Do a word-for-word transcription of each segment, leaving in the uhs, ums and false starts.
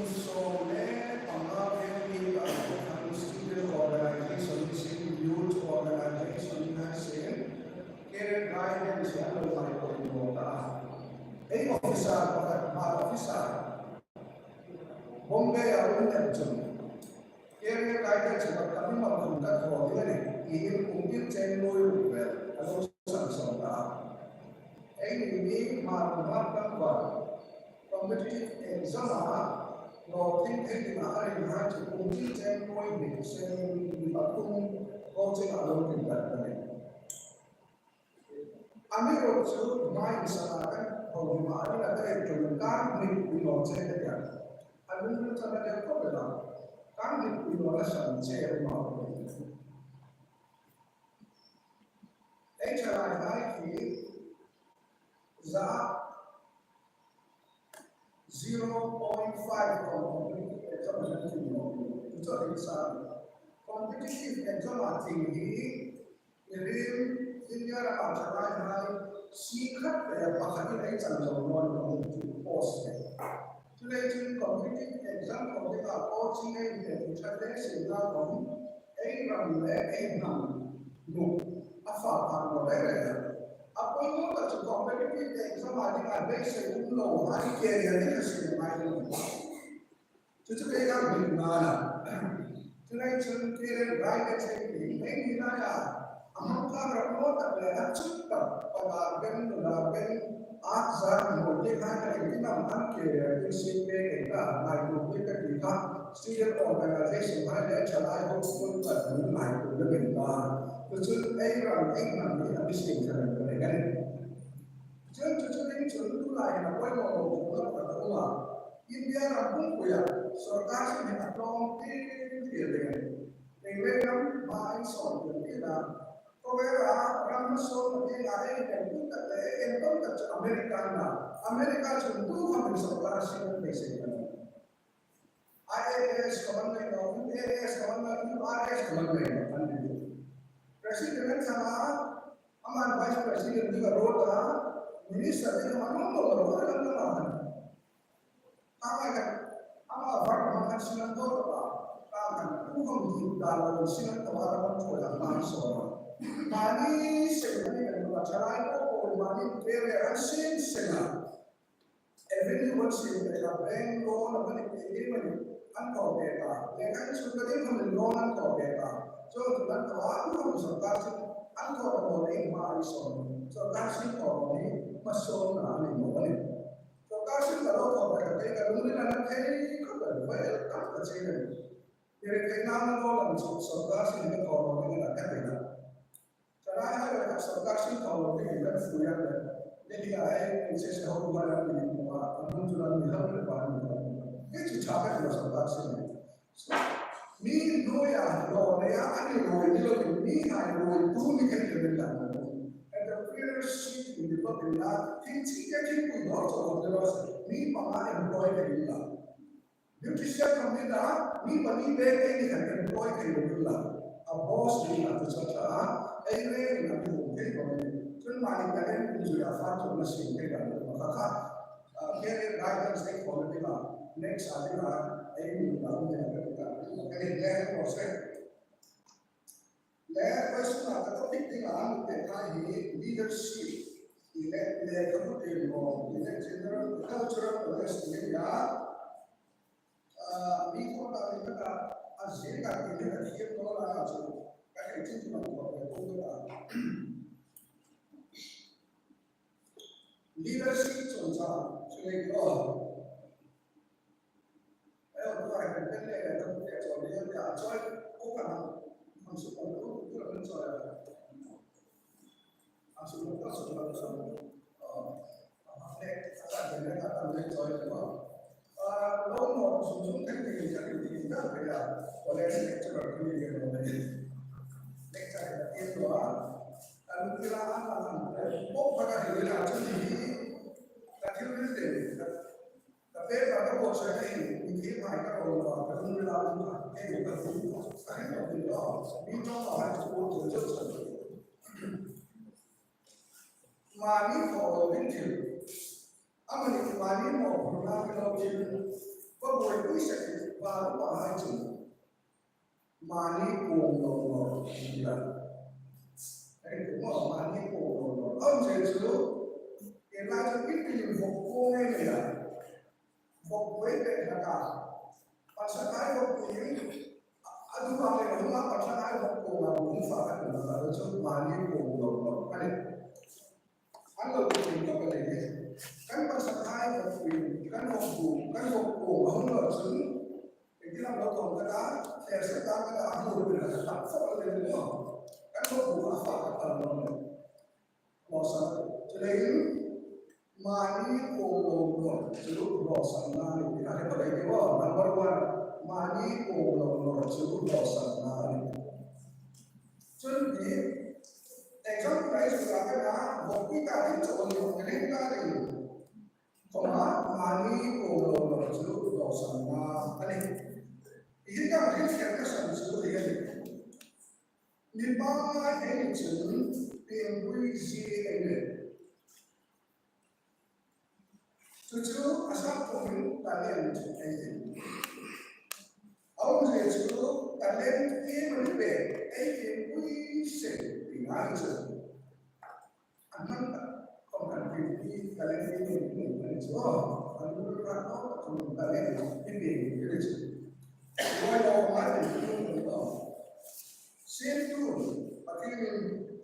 sawm le panga vel ni ta khan student organization sin, youth organization hai sin, career guidance a lo ngaituo ta. Ei officer pakhat, ma officer Bombay a um em chun, career guidance pakhat mi ma kum ka thaw ding a nih, tiin kum thil cheng nuoi ruk vel a lo san sawm ta. Eini ni hma hma tlangval competitive exam a lo tling thei dingin a ringhai chu kum thil cheng nuoi hni seng ni pathum coaching a lo tling ta a nih. Amiruokchu hma insanga kan hau hima ina ka ei tum kan hnik pui naw che ka tia. A lungrim chang a deu khawp el a. Kan hnik pui naw la san che a um a. Ei thalai hai hi za zero point five competitive exam a tling naw. Chu chu exam. Competitive exam a tling hi Irin, India rama thalai hai, si khat le pakhat in ei chang zo naw ni awm chu post le. Chu le chun competitive exam ko te ka ko chi ei le chu chat le si na ko ei ram le ei hnam nu a fa pa lo le le. A poimaw ta chu competitive exam a ding a beisei um lo hai ke le ni ka si mai lo. Chu chu kei ka hmang a na. Chu lai chun kei le rai ka chei ni, hei ni lai a. A hmang ka ra mo ta le a chu ta, pa ta ben nu la ben a za mo te ka ka ni nam an ke le in si ke ke ka ngai ku ke ka ti ka. Student organization hai le cha lai ho school ka ni ngai ku le ben ta. Chu chu ei ram ei nam ni a bi sin ka le ka ni. Chun chu chu ding chun tu lai na poimaw lo chu la ka ta u la. India ram pumpuia sawrkar sin hi a tlawm tir tir ding a nih. England ram hma in sawn tir tir a. Khawvela ram hmasawn ding a ei en pui tak le ei en pui tak chu America a nih. America chun tu kha min sawrkar sin an beisei a nih. I A S ka man nei naw, U A S ka man nei naw, U R S ka man nei naw, an ti. President an chang a, aman Vice President ding a ruot a, Minister ding a man naw naw naw, an naw naw. Ka ngai ka, ama var ma kan sinan ko ta, ka kan ku kong di da lo sinan ko ara man ko da man so. Mani se mani kan ma charai ko ko mani pe le an sin sena. Avenue one sin pe la bank loan a mani pe ke mani an ko pe ta. Le kan su ka ding mani loan an ko pe ta. So tu nan ko a ku ko so ka sin an ko ko le ma ai so. So ka sin ko ni ma so na ni mo ni. Sawrkar sin ka lo thaw pei ka tei ka lungrila na thei khawp el, vai el tak ka che le. Tirithei nang lo lam chu sawrkar sin ka thaw lo ding a ka tei na. Ka rai hai le sawrkar sin thaw lo ding ka fu ya le. Ni ni ai ni se se ho ma la ni mo a, a mun chu la ni ha le ba ni. Ni chu cha ka sawrkar sin. Mi hnuoia hlawna a ni ruoi ni lovin, mihai ruoitu ni kha ka ring dan. Entrepreneurship in the public life, thil chi te thil pui dawr chaw dawr dawr se, mi panga employ ka ring dan. Beautician company-a mi pahni bek ei ni khan employ thei lo ding la. A boss ni la tu cha cha, ei le ni la tu thei lo ni. Chun mani ka en kum zui a fan chu na sin thei dan lo kha kha. Ah, career guidance ei khawm ding a, next a ding a, ei ni la um ding a, ka ni le ko se. Le question a ka topic ding a, an pe kha hi leadership. I le, le ka bu te mo, i le general cultural knowledge ni ya. Ah, mi ko ta ni ka, a zia ka ni ka thiam lo la ka chu. Ka thei chin chu ma ko ko ta. Leadership chungchang chu nei ko. Ei, ko ai kan le le ko te chon ni ka choi ko ka na. Kan su ko ko ko kan choi. Kan su ko ko su ko. Ah, ne, ka ta ne ka ta ne choi ko. Ah, lo mo su su kan ni ka ni ka ya. Ko le lecturer ni ka ni. Lecturer ni ko. Kan kira an la kan. Ko ka ka ni ka chu ni. Ka thil ni te. Ka paper ka buatsaih a hin, mi thiem hai ka rawl a, ka lungrila um kha, hei ka hung kha, ka hei ka hung kha, mi ṭawng a hai chu buatsaih chu chu. Mani thaw lo ding thil. Amani mani mawphurna ka lo thil. Buoipui seng, va lo pa hai chun. Mani kuong lo lo, ila. Ei, kuong lo, mani kuong lo lo. Am je chu, ila chu ki pil vok kuong ei nia. Vok kuong ei pek na ka. Pasal ai vok kuong ei, a, a du ba le, huma pasal ai vok kuong lo, hung fa ka na ka, chu mani kuong lo lo. Ani. An lo ti tawk a ni. Kan pasal hai vawk pui, kan vawk bu, kan vawk bu a hung lo chun. Engtin am lo tawng ka ta, fer se ta ka ta, a hung lo pui ka ta, fawk a ni maw. Kan vawk bu a fak ka ta lo ni. Maw sa, chuleiin, mani kuong lo lo chu rawlsam na ni. Ti a hre pawt ei ti maw. Number one, mani kuong lo lo chu rawlsam na ni. Chun hi, example ei zuk la ka na, vawkpui ta ding chu a ni, a ring ta ding. Khawma, mani kuong lo lo chu rawlsam na a ni. Hi ka hril kher ka san chu hi a ni. Mi pangngai ei ni chun, piengpui zie ei ni. Chu chu a sak khawmin talent ei ti. A umzie chu talent iem a ni pei, ei piengpui seng ti a ni chu. A hmang tak khawm kan piengpui talent iem a ni pei a ni chu. An bul rak khawm tak khawm talent ei piengpui a ni chu. Ruoi lo ma piengpui a ni chu. Siemtu Pathienin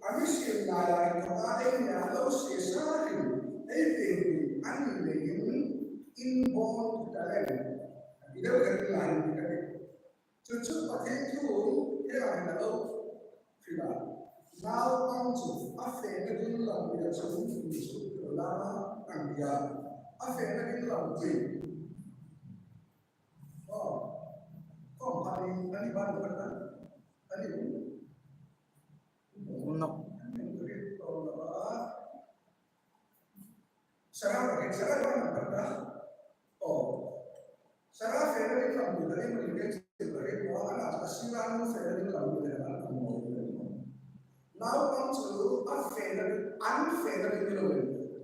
a mi siem lai lai inthawka ei nia lo sie sa hin ei piengpui a ni leiin inborn talent. I deu ka ti lai ni ka ti. Chu chu Pathien thu hi a ni lo. Khi la. Naupang chu a fena ding lam nia chu chu la ang nia. A fena ding lam chu. Oh. Kawng pali, ani ban kan na. Ani. No. Ani ri to la. Sara, sara ban kan na. Oh. Sara fena ding lam ni, ani mo ni ke, sara ko ana, sara nu fena ding lam ni, ana ko mo. Naupang chu a fena, an fena ding lo.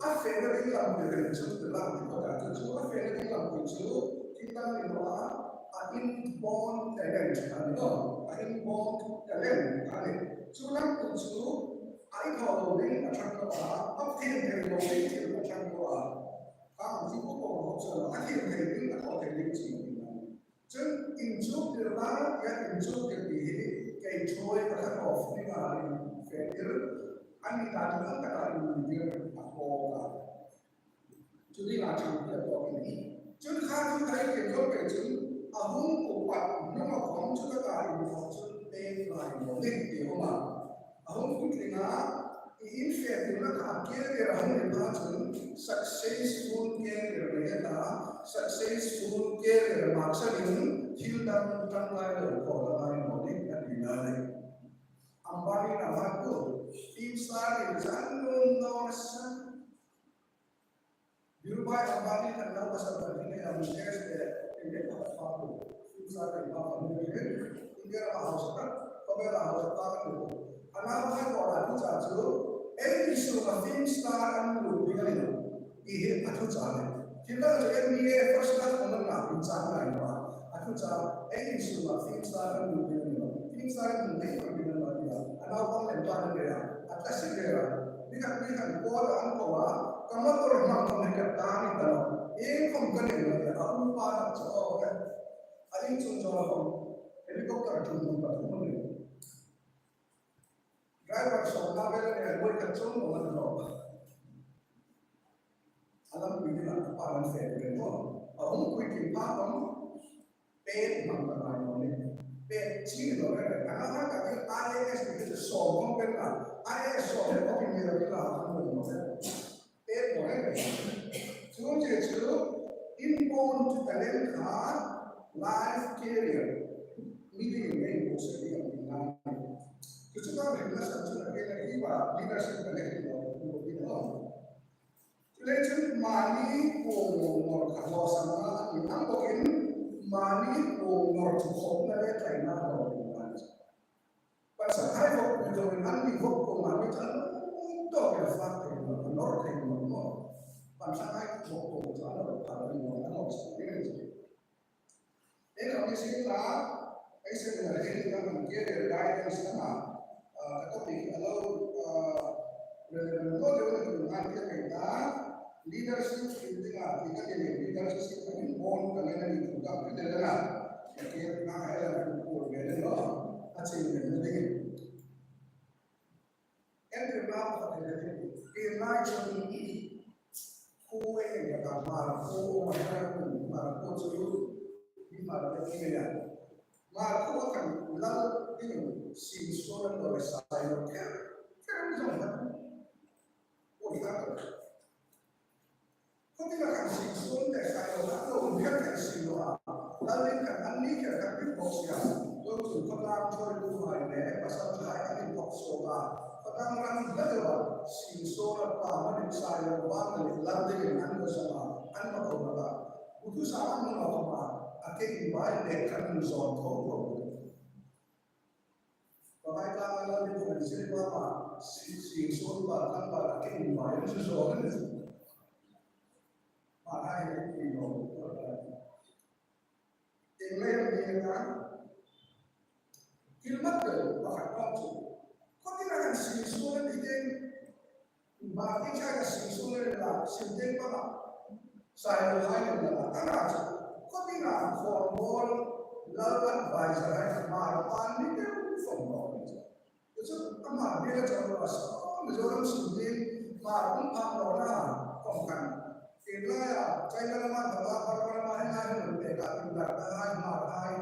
A fena ding lam ni chu lam ni ko ta chu a fena ding lam ni chu kin dang ni lo a, a inborn talent a ni lo. A inborn talent a ni. Chu lam ni chu a inhawi lo ding a ṭhang lo a. A thienghlim lo ding thil a ṭhang lo a. Ka ang chu ko ko ho chu a thienghlim ding a ko thei ding chu ni. Chun inchuktirna, ya inchuktir ti hi, kei ṭhuoi ka kha tawp ni ka ring fe tir, ani ta ni ang taka intir a ko ka. Chu ni la chang tir tawp ni. Chun kha chu kai ke tawp ke chun, a hung ko pat, nung a khom chu taka in tawp chun, te lai mo ni ti ho ma. A hung put ling a, i infe tirna kha career a hung ni ta chun, successful career ni ta, successful career mark sa ding, thil dang dang lai lo ko la lai mo ni ka ti na ni. Ambani na ma ku, film star ni zan nun no sa. Dhirubhai Ambani khan nau pasal pahni nei a, Mukesh te, India pakhat pa ku, film star te pa pahni nei, India a house tak, Kobela house pa ku. A nauhai ko la thu cha chu, ei insunga film star an lut ding a ni lo. Hi hi a thu cha ni. Thil dang chu M B A first class an la lut chang ngai naw a. A thu cha, ei insunga film star an lut ding a ni lo. Film star an lut ding a ni lo. A naupang lem pa an nei a. A ta si ve a. Ni khat ni khat ko la an ko a. Ka motor hmang khom ni ka ta ni ta lo. Iengkhom ka nei lo, a um pa tak chu aw ka. A in chung zaw khom. Helicopter tum tum ka tum ni. Driver sawm na vel a ni a, ruoi khat chuong lo a ni lo. A lampui ni la, a pa an fe ve maw. A hung pui tin pa khom. Pet hmang ka ngai naw ni. Pet chi ni lo re. A na ka ti I A S ni chu sawm khom pet la. I A S sawm le khom ni lo ni la khom lo ni. Pet naw re. Chu che chu inborn talent kha life career. Mi ding nei ko se ni ang na. Chu chu ka ring na san chu na ke na hi ba leadership ka le ni lo ni lo. Chuleiin chun mani kuong lo nawr kha rawlsam na a ni ang bawkin mani kuong nawr chu khawmna le tlaina lo ni a ni. Pasal hai vawk ni dawngin an ni vawk kuong mani chu an tawk a fak thei lo, a nawr thei lo maw. Pasal hai vawk kuong chu an nawr kha lo ni maw, an nawr sa ni. sin la, ei seminar ei ni ta kan career guidance ta na, ah, ka topic a lo, ah, relevant lo deu ni tu ngai ti ka ta, leadership in ding a, ti ka ni leadership ka ni bon ka ni ni tu ka ni le na. Ka ke na ka la ku ku le lo, a chei le ni. Em em na ka ti le ni. Ti ngai chun Khuo ei ka ta Hmar khuo, Hmar khuo, Hmar khuo chu, mi Hmar khuo chu ni a. Hmar khuo khan lal ding sin suol an lo sa lo kher, kher zong khan. Khuo ta ka. Khuo ti la khan sin suol te sa lo, an lo kher kher si lo a. Lal ding khan an ni kher khan tin bok si a. Lo chu khuo lam choi lu hai le, pasal hai an tin bok so a. Khuo lam ram la lo a. Sin suol a pa ma ni sa lo ba ma ni lal ding an lo sa a. An ma ko ma ta. Butu sa an lo ma. A ke in bai le kan zon ko ko. Pakai ta la ni ko ni se ba ma, si, si, so ba, kan ba, ke ni ba, ni so so ni. Ma ai ni lo. Eng le ni na. Kil mat ko, ba ka ko chu. Ko ti na kan si so ni ke. Ba ki cha ka si so le la, si te ba la. Sai lo hai lo la, ta na cha. Ko ti na ko bol, la advisor hai ma pa ni te ko bol. Chu ama ni la cha lo sa, mi zo lam si te, ma um pa lo na, ko kan. Ti la ya, chai la ma ta ba, ba la ma hai na ni te ka, ti la ta hai, ma hai,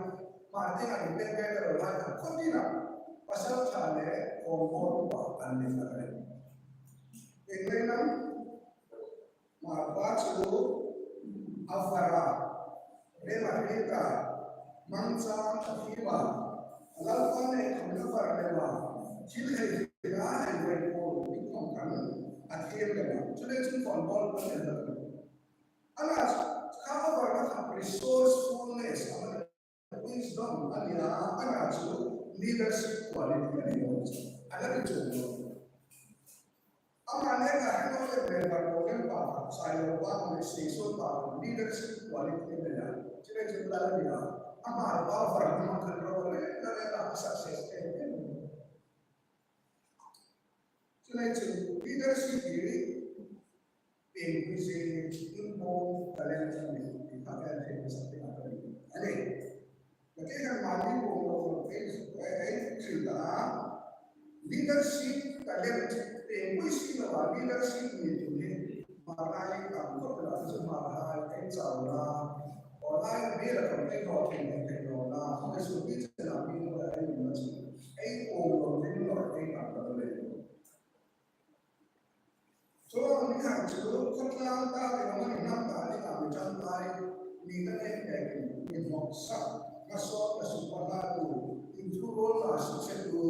ma ti na ni te ke lo hai, ko ti na. Pasal cha le, ko bol pa, an ni ta le. Eng le nam, Hmar pa chu a var a, rem a hriet a, mangcha a fim a, Lalpa nei khawm a var lem a, thil hei hriet a hei rem pawl ding khawm khan a thiem lem a. Chuleiin chun kon pawl kan lem a. Ana kha a var a kha resourcefulness a man Wisdom a ni a, a na chu leadership quality a ni a. A la ni chu. Ama ne ka hang o le member ko kan pa, sai lo pa, ko si so pa, leadership quality a ni a. Chuleiin chu la ni a. Ama pa var ma kan ro le, la le la success ke. Chuleiin chu leadership hi pengpui zing, inhmawk talent a ni, ti kha kan hriet sak ding a ni. A ni. Ka ti khan mani ko lo ko ei, ei, ei, thil ta. Leadership talent, pengpui zing lo a leadership ni tu ni. Hmar hai tam khop la chu hmar hai ei chau la. Aw lai mi la ko ei ko ti ni ei lo la. Ko su ti chen la mi lo ei ni ma chu. Ei ko lo ni lo ei tam lo le. Chuong ang ni hang chu, khawtlang ta, eng emaw ni hnam ta, ni ta, mi ṭhangkai, mi ta nei nei, mi hmawksak, hmasawnna suk pahatu, inthuruolna suksetu,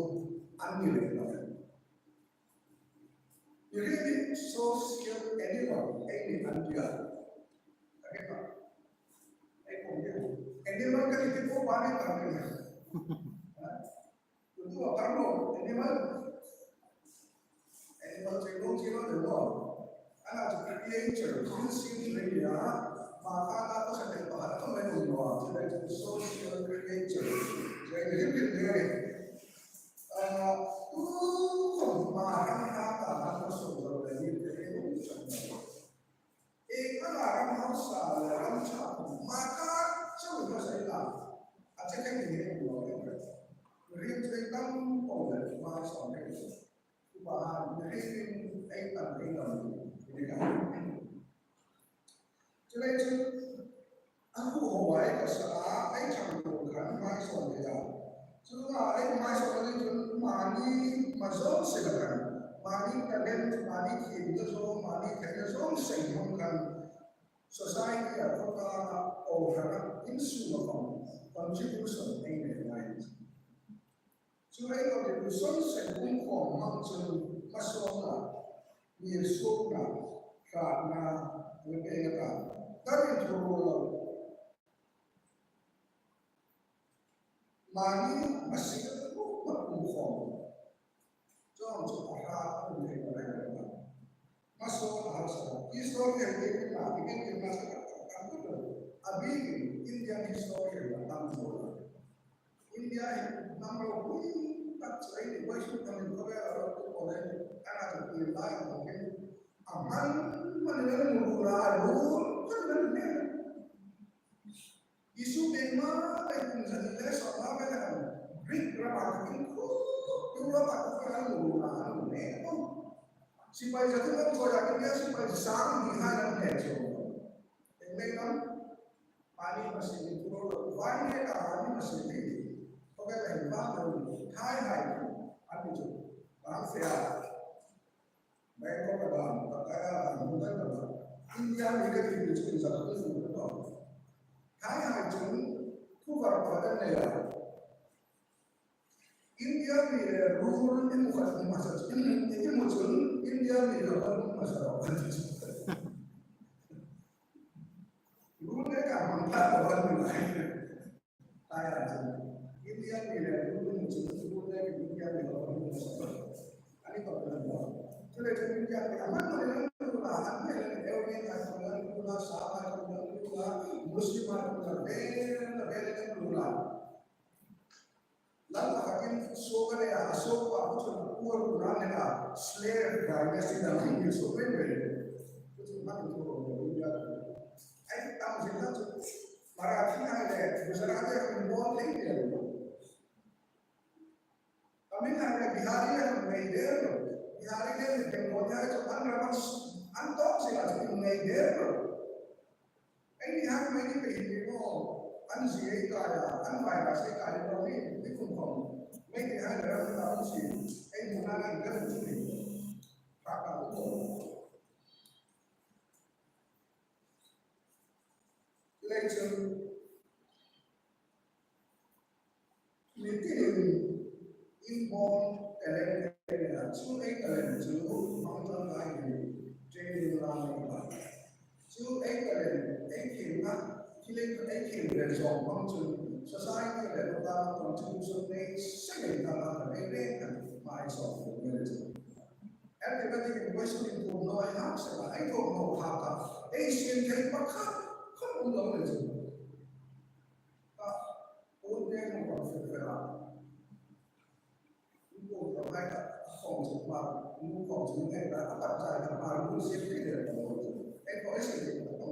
an ni lem nawh. Mihriem hi social animal ei ni an ti a. Ka hre ta. Ei pawm hi. Animal ka ni ti pawm a ni ta ni. Tutu a par lo, animal. Animal cheng lo chi lo de lo. Ana chu creature, conscious le ya. Ma ka ta ko sa de pa ha to me lo. Chu le chu social creature. Chu le le le. Ah, tu ko ma ka ta ha ko so lo le ni de lo. Ei, a la ram hausa le ram cha, ma ka chau ka sai la. A che ka ni he lo le. Rim che tam po le ma sa le. Ba ha, rim ei tam ei tam. Chuleiin chu, a hu ho ai ka sa a, ei chang ko khan mai sawn le ya. Chu a ei mai sawn le chun mani ma zawng se la khan. Mani talent, mani thiem ta zawng, mani theina zawng se hmang khan. Society a khawtlang a, o khan a, insung a khawm, contribution ei nei ngai. Chu ei lo ti chu sawn se kum khawm hmang chun hmasawnna, mi sukna, hratna, mi pe na ka. Ka ri thu lo. Mani ma si ka tu ma kum khawm. Chuong chu a hrat a um thei ka rai rai ma. Hmasawn a hausa. History a ti na, ti na sa ka ka ka. A bi Indian history la tam zo la. India hi hnam ro pui tak chu ei ni, vawisun hnam in khawvel a ro tu ko le, a na tu ni lai mo hin. A man man le mu la ru, kan le ne. Isu beng ma, ei kum zan le so ma be la. Greek ram a kin ku, Europe a ku ka mu la ne. Sipai za tu ko ya, India sipai sang ni hai lam ne so. Eng le lam, Pani masini puro, pani ka pani masini. Oke, ka hin ba lo, thai hai, ani chu. Bang sia. Mai ko ka dam, ka ka ka, mu ka ka. India mi ka ti chu sa ka su ka. Thai hai chu, ku ba ka ka ne ya. India mi le rule i mu khat i mu sa, i mu chun India mi le rule i mu sa. Rule le ka hmang ta ta wan mi lai. Ai a chun India mi le rule i mu chun rule le India mi le rule i mu sa. Ani ko le mo. Chu le chun India mi a man le rule a, an le le eu ni ka rule a, sa ka rule a, Muslim a rule a, le le le rule a. Lalpa khakin suok a nei a, a suok pa bu chun a kuor bu ran nei a, slave dynasty dam hin suok nei nei. Bu chun hmang thu ro ro ya. Ai tam zin la chu. Marathi hai le, Gujarati hai le, Bengali hai le. Tamil hai le, Bihari hai le, Bengali hai le, Bengali hai chu an raman, an tawk si a chu Bengali. Ei ni hang mai ni pe hin ni mo, an zi ei kai a, an vai ka sei kai lo ni, ni kum khom. Mai ni hang ram ni ram si, ei mu na ni ram si ni. Ka ka ko. Lei chun, Nitin inborn talent, chu ei talent chu hmang ṭan lai hi, training la nei ba. Chu ei talent, ei khêlna, thil ei khêl ve zawng hmang chun society le local contribution nei se nei ta la ka nei reng kan mai zawng lo ni le chu. Everybody in question in thawk naw ei hak se la, ei thawk naw hak a, ei siem thei pakhat khawp um lo le chu. Ka Pu Neng Mawng Fek Fek a. Pu Neng Mawng Fek Fek a khawm chu ma, mu khawm chu ngai ta, a tak chai ta ma, mu se ti le ta lo chu. Ei ko ei se ti ta lo.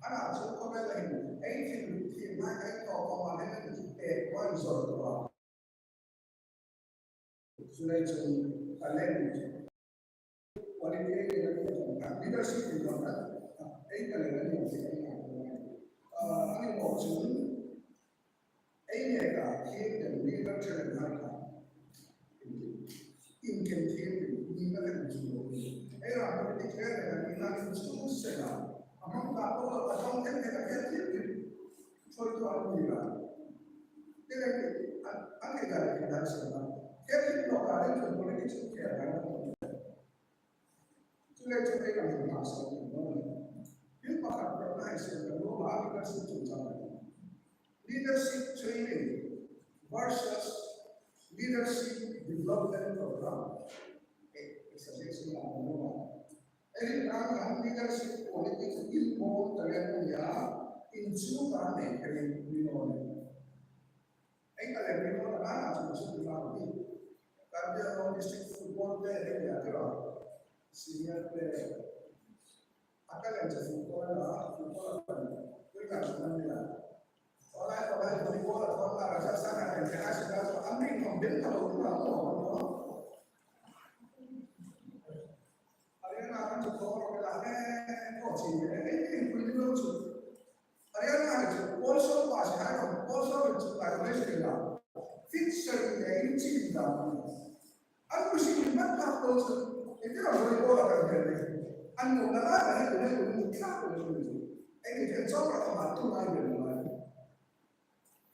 Ana chu ko be la hin, ei thil thil mai ei ko ko ma hin ti te ko in so to a. Chu le chu talent. Quality ei nei a ni awm tak, leadership ei nei a ni awm tak, ei talent a ni awm tak ei nei a ni awm tak. Ah, a ni awm chun, ei nei ka, thil den leader talent hai ka. Inken thil den, ni na kan chu. Ei ram politics le, ni na kan chu se na. A hmang ka ko, a hmang kan kan kan thil den. Choi tu an ni la. Te le, an, an ke ga le kan se na. Ke thil lo ka le chun politics ke na. Chu le chu ei ram hmasa naw ni. Thil pakhat lo ngai se lo ma leadership chu chang. Leadership training versus leadership development program. Eh, suggestion a naw. Ei ram kan leadership quality chu inborn talent ni a, in chu ka nei ka ni naw ni. Ei ka le mi ko na na chu chu ma ni. Karbi Anglong district football player ni a tira. Senior player. A ka le chu football la, football la. Tira chu na ni la. Ola, ola, football la, football la, sa sa na ni a sa na so, a mi ko bin ka lo ma ko. Ariana kan chu ko la, eh, ko chi ni, eh, eh, ko ni lo chu. Ariana hai chu, Paul Scholes pa si hai ko, Paul Scholes chu pa ko si la. Fit sa ni, eh, in chi da. An ku si ni mat ka ko chu, eh, tira volleyball la kan ni. An mo na la, eh, eh, eh, tira ko chu. Eh, eh, so ra ma tu mai ni mai.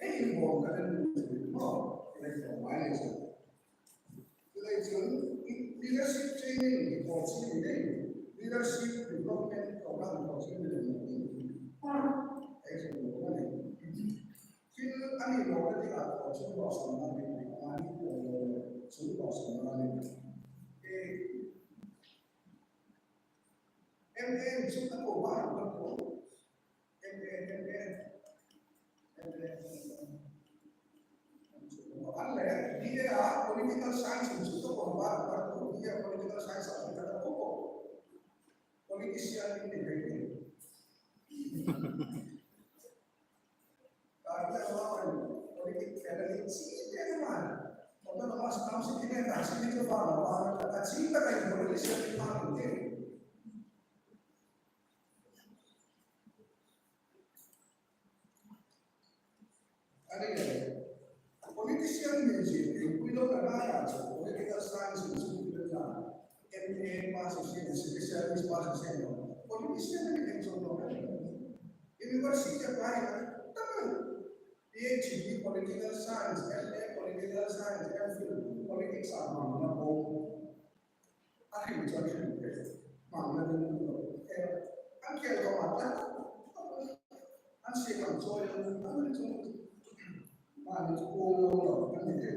Ei inborn talent ni maw, ei inborn talent ni. Chu le chun, leadership training ni ko chi ni, leadership development program ko chi ni. Ei chun lo ni. Thil a ni lo ka ti a ko chu lo sa na ni, a ni ko lo, chu lo sa na ni. Eh, M A chu ka ko ba, ka ko. M A, M A. politician ni thei. Ka ina ma politics ka ni chi te ma. Autonomous council ni ta chi ni to ba ma. Ka chi ta ka politician ni ma ni. Ani le, politician ni chi, pui lo ka na ka chu, political science ni chu, M A pass si, specialist pass si, no. Politician ni chu, no. University ka ni, ta, P H D political science, M A political science, M Phil politics a hmang na po. A hrim chu a hrim te. Hmang na ding lo. Eh, an khel khawm a tla. An sie kham chawi an, an chu. Mani chu ko lo lo, an ni te.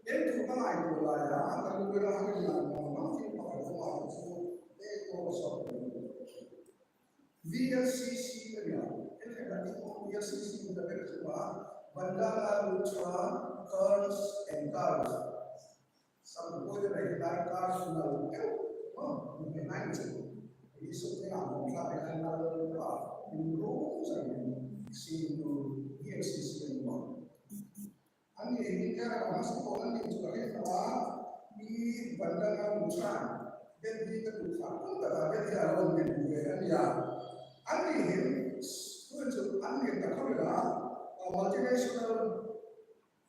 Em tu ka lai ko lai a, an ka lu ra hang ni la, ma ma ti pa ko ma chu. E ko so. V L C C area. Area ni ko V L C C area area ba. Vandana Luthra Cults and Cults. Some of the regular cults now. Oh, behind you. Isu ni a mo ka behind na lo ka. In room sa ni. Si tu V L C C area ba. Ani hi ka ma si ko ani chu ka hre ta a, i Vandana Luthra, Delhi ka tu kha, kun ta ta Delhi a lo ni bu ve ani a. Ani hi, tu chu ani ta ko la, a multinational,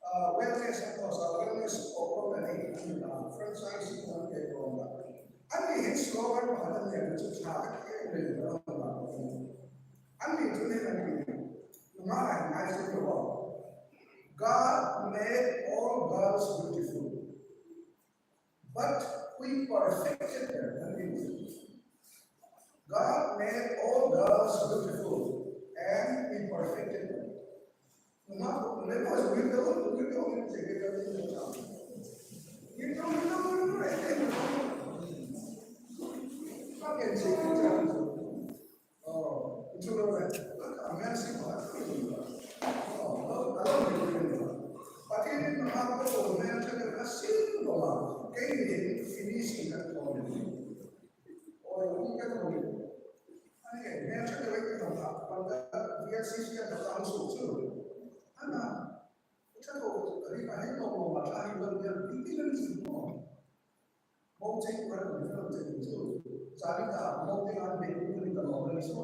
uh, wellness, a ko sa wellness ko company, ani ta franchise ko ke ko la. Ani hi slogan pa ani chu cha ke le lo la. Ani chu ne ani. Ma ai mai chu ko. God made all girls beautiful, but we perfected them. God made all girls beautiful, and we perfected them. Ma, le ma, we don't, we don't take it as a job. You don't, you don't, you don't, you don't. Fucking take it as a job. Oh, it's all right. Look, I'm asking what I don't know. Oh, no, I don't know. But he didn't have to mention a single one. Can you finishing that for me? Or you can only. Again, mention the way you don't have, but the V L C C and the council too. Ana, ita ko, ri ka hin mo mo ma ta hin mo ya, ri ki rin si mo. Mo che ko ra ko ni ko che ko. Sa ri ka, mo te an be ko ni ka mo ni so.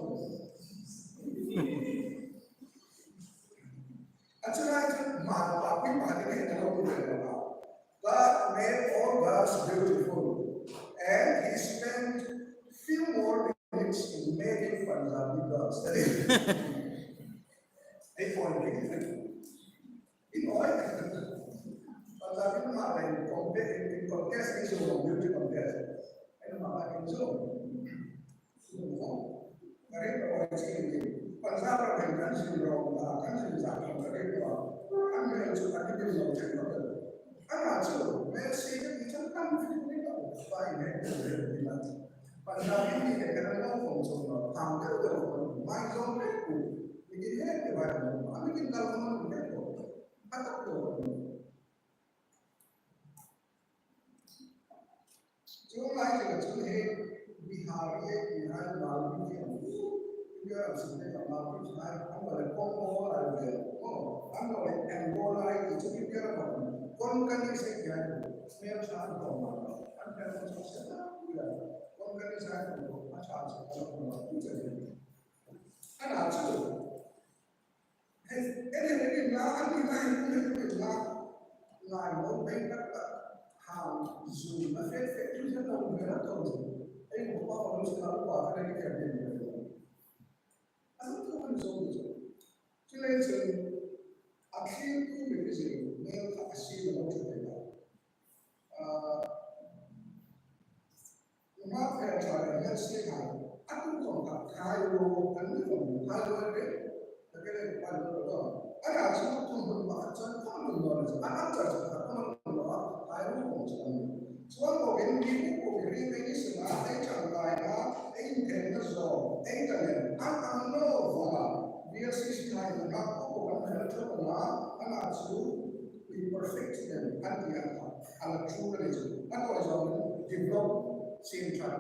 A chu lai chu ma pa pi ma ni ka lo ni ka. God made all girls beautiful, and he spent few more minutes in making Punjabi girls. That is, I point it. In all, Punjabi ma in compare, in contest is a beauty contest. And ma in so. Ka ring ro chi ni. Punjab ram kan sin ro, kan sin za ka ring ro. An ring chu kan ring ro chen ro. Ana chu, me si ni chan kan fi ni ro. Pai me ni la. Punjab ni ke kan ro ko chu ro. Tang ka ro ko. Mai zo me ku. Ni ki he ke bai ro. Ami kin ka ro ni ko. Ka ta ko. Chuong lai chun hi Bihari, Bihar, Malvi hi a, India ram sin te ka Malvi hai, an lo le Congo lai ve, oh, an lo le Angola lai ti chu India ram, Konkani se kya, hmel ṭha an ko ma, an hmel ṭha se na, Konkani se ko, a ṭha se ko, a ṭha se ko. Ana chu, Hei, hei, hei, hei, la, an ni ngai, hei, hei, hei, la. Ngai lo, hei, ka, ka, ha, zu, na, fe, fe, tu, fe, na, me, na, to, zu. Hei, mo, pa, pa, lo, sa, lo, pa, ka, ni, ka, ni, ni, ni. An, tu, an, zo, zo. Chu le, chu, a, khi, tu, mi, mi, zi, me, ka, a, si, lo, tu, fe, la. A, Nunghak fel ṭha le hmel sie ṭha. A tum khom kha khai ro kan ni khom khai ro ve. Ta ke le pan ro ro. A ra chu tum hun pakhat chuan khom lum lo le chu. A ram char chu kha khom lum lo a. Khai ro khom chu kan ni. Chuan ko gen ni ko ko ri pe ni sina ei chang lai na ei inthenna zo ei ta le. An ang lo vanga. V L C C hai na ko ko kan hmel ṭha na. A ra chu we perfect them. An ti a kha. A la ṭhu ka ni chu. A ko zo develop sin ṭha.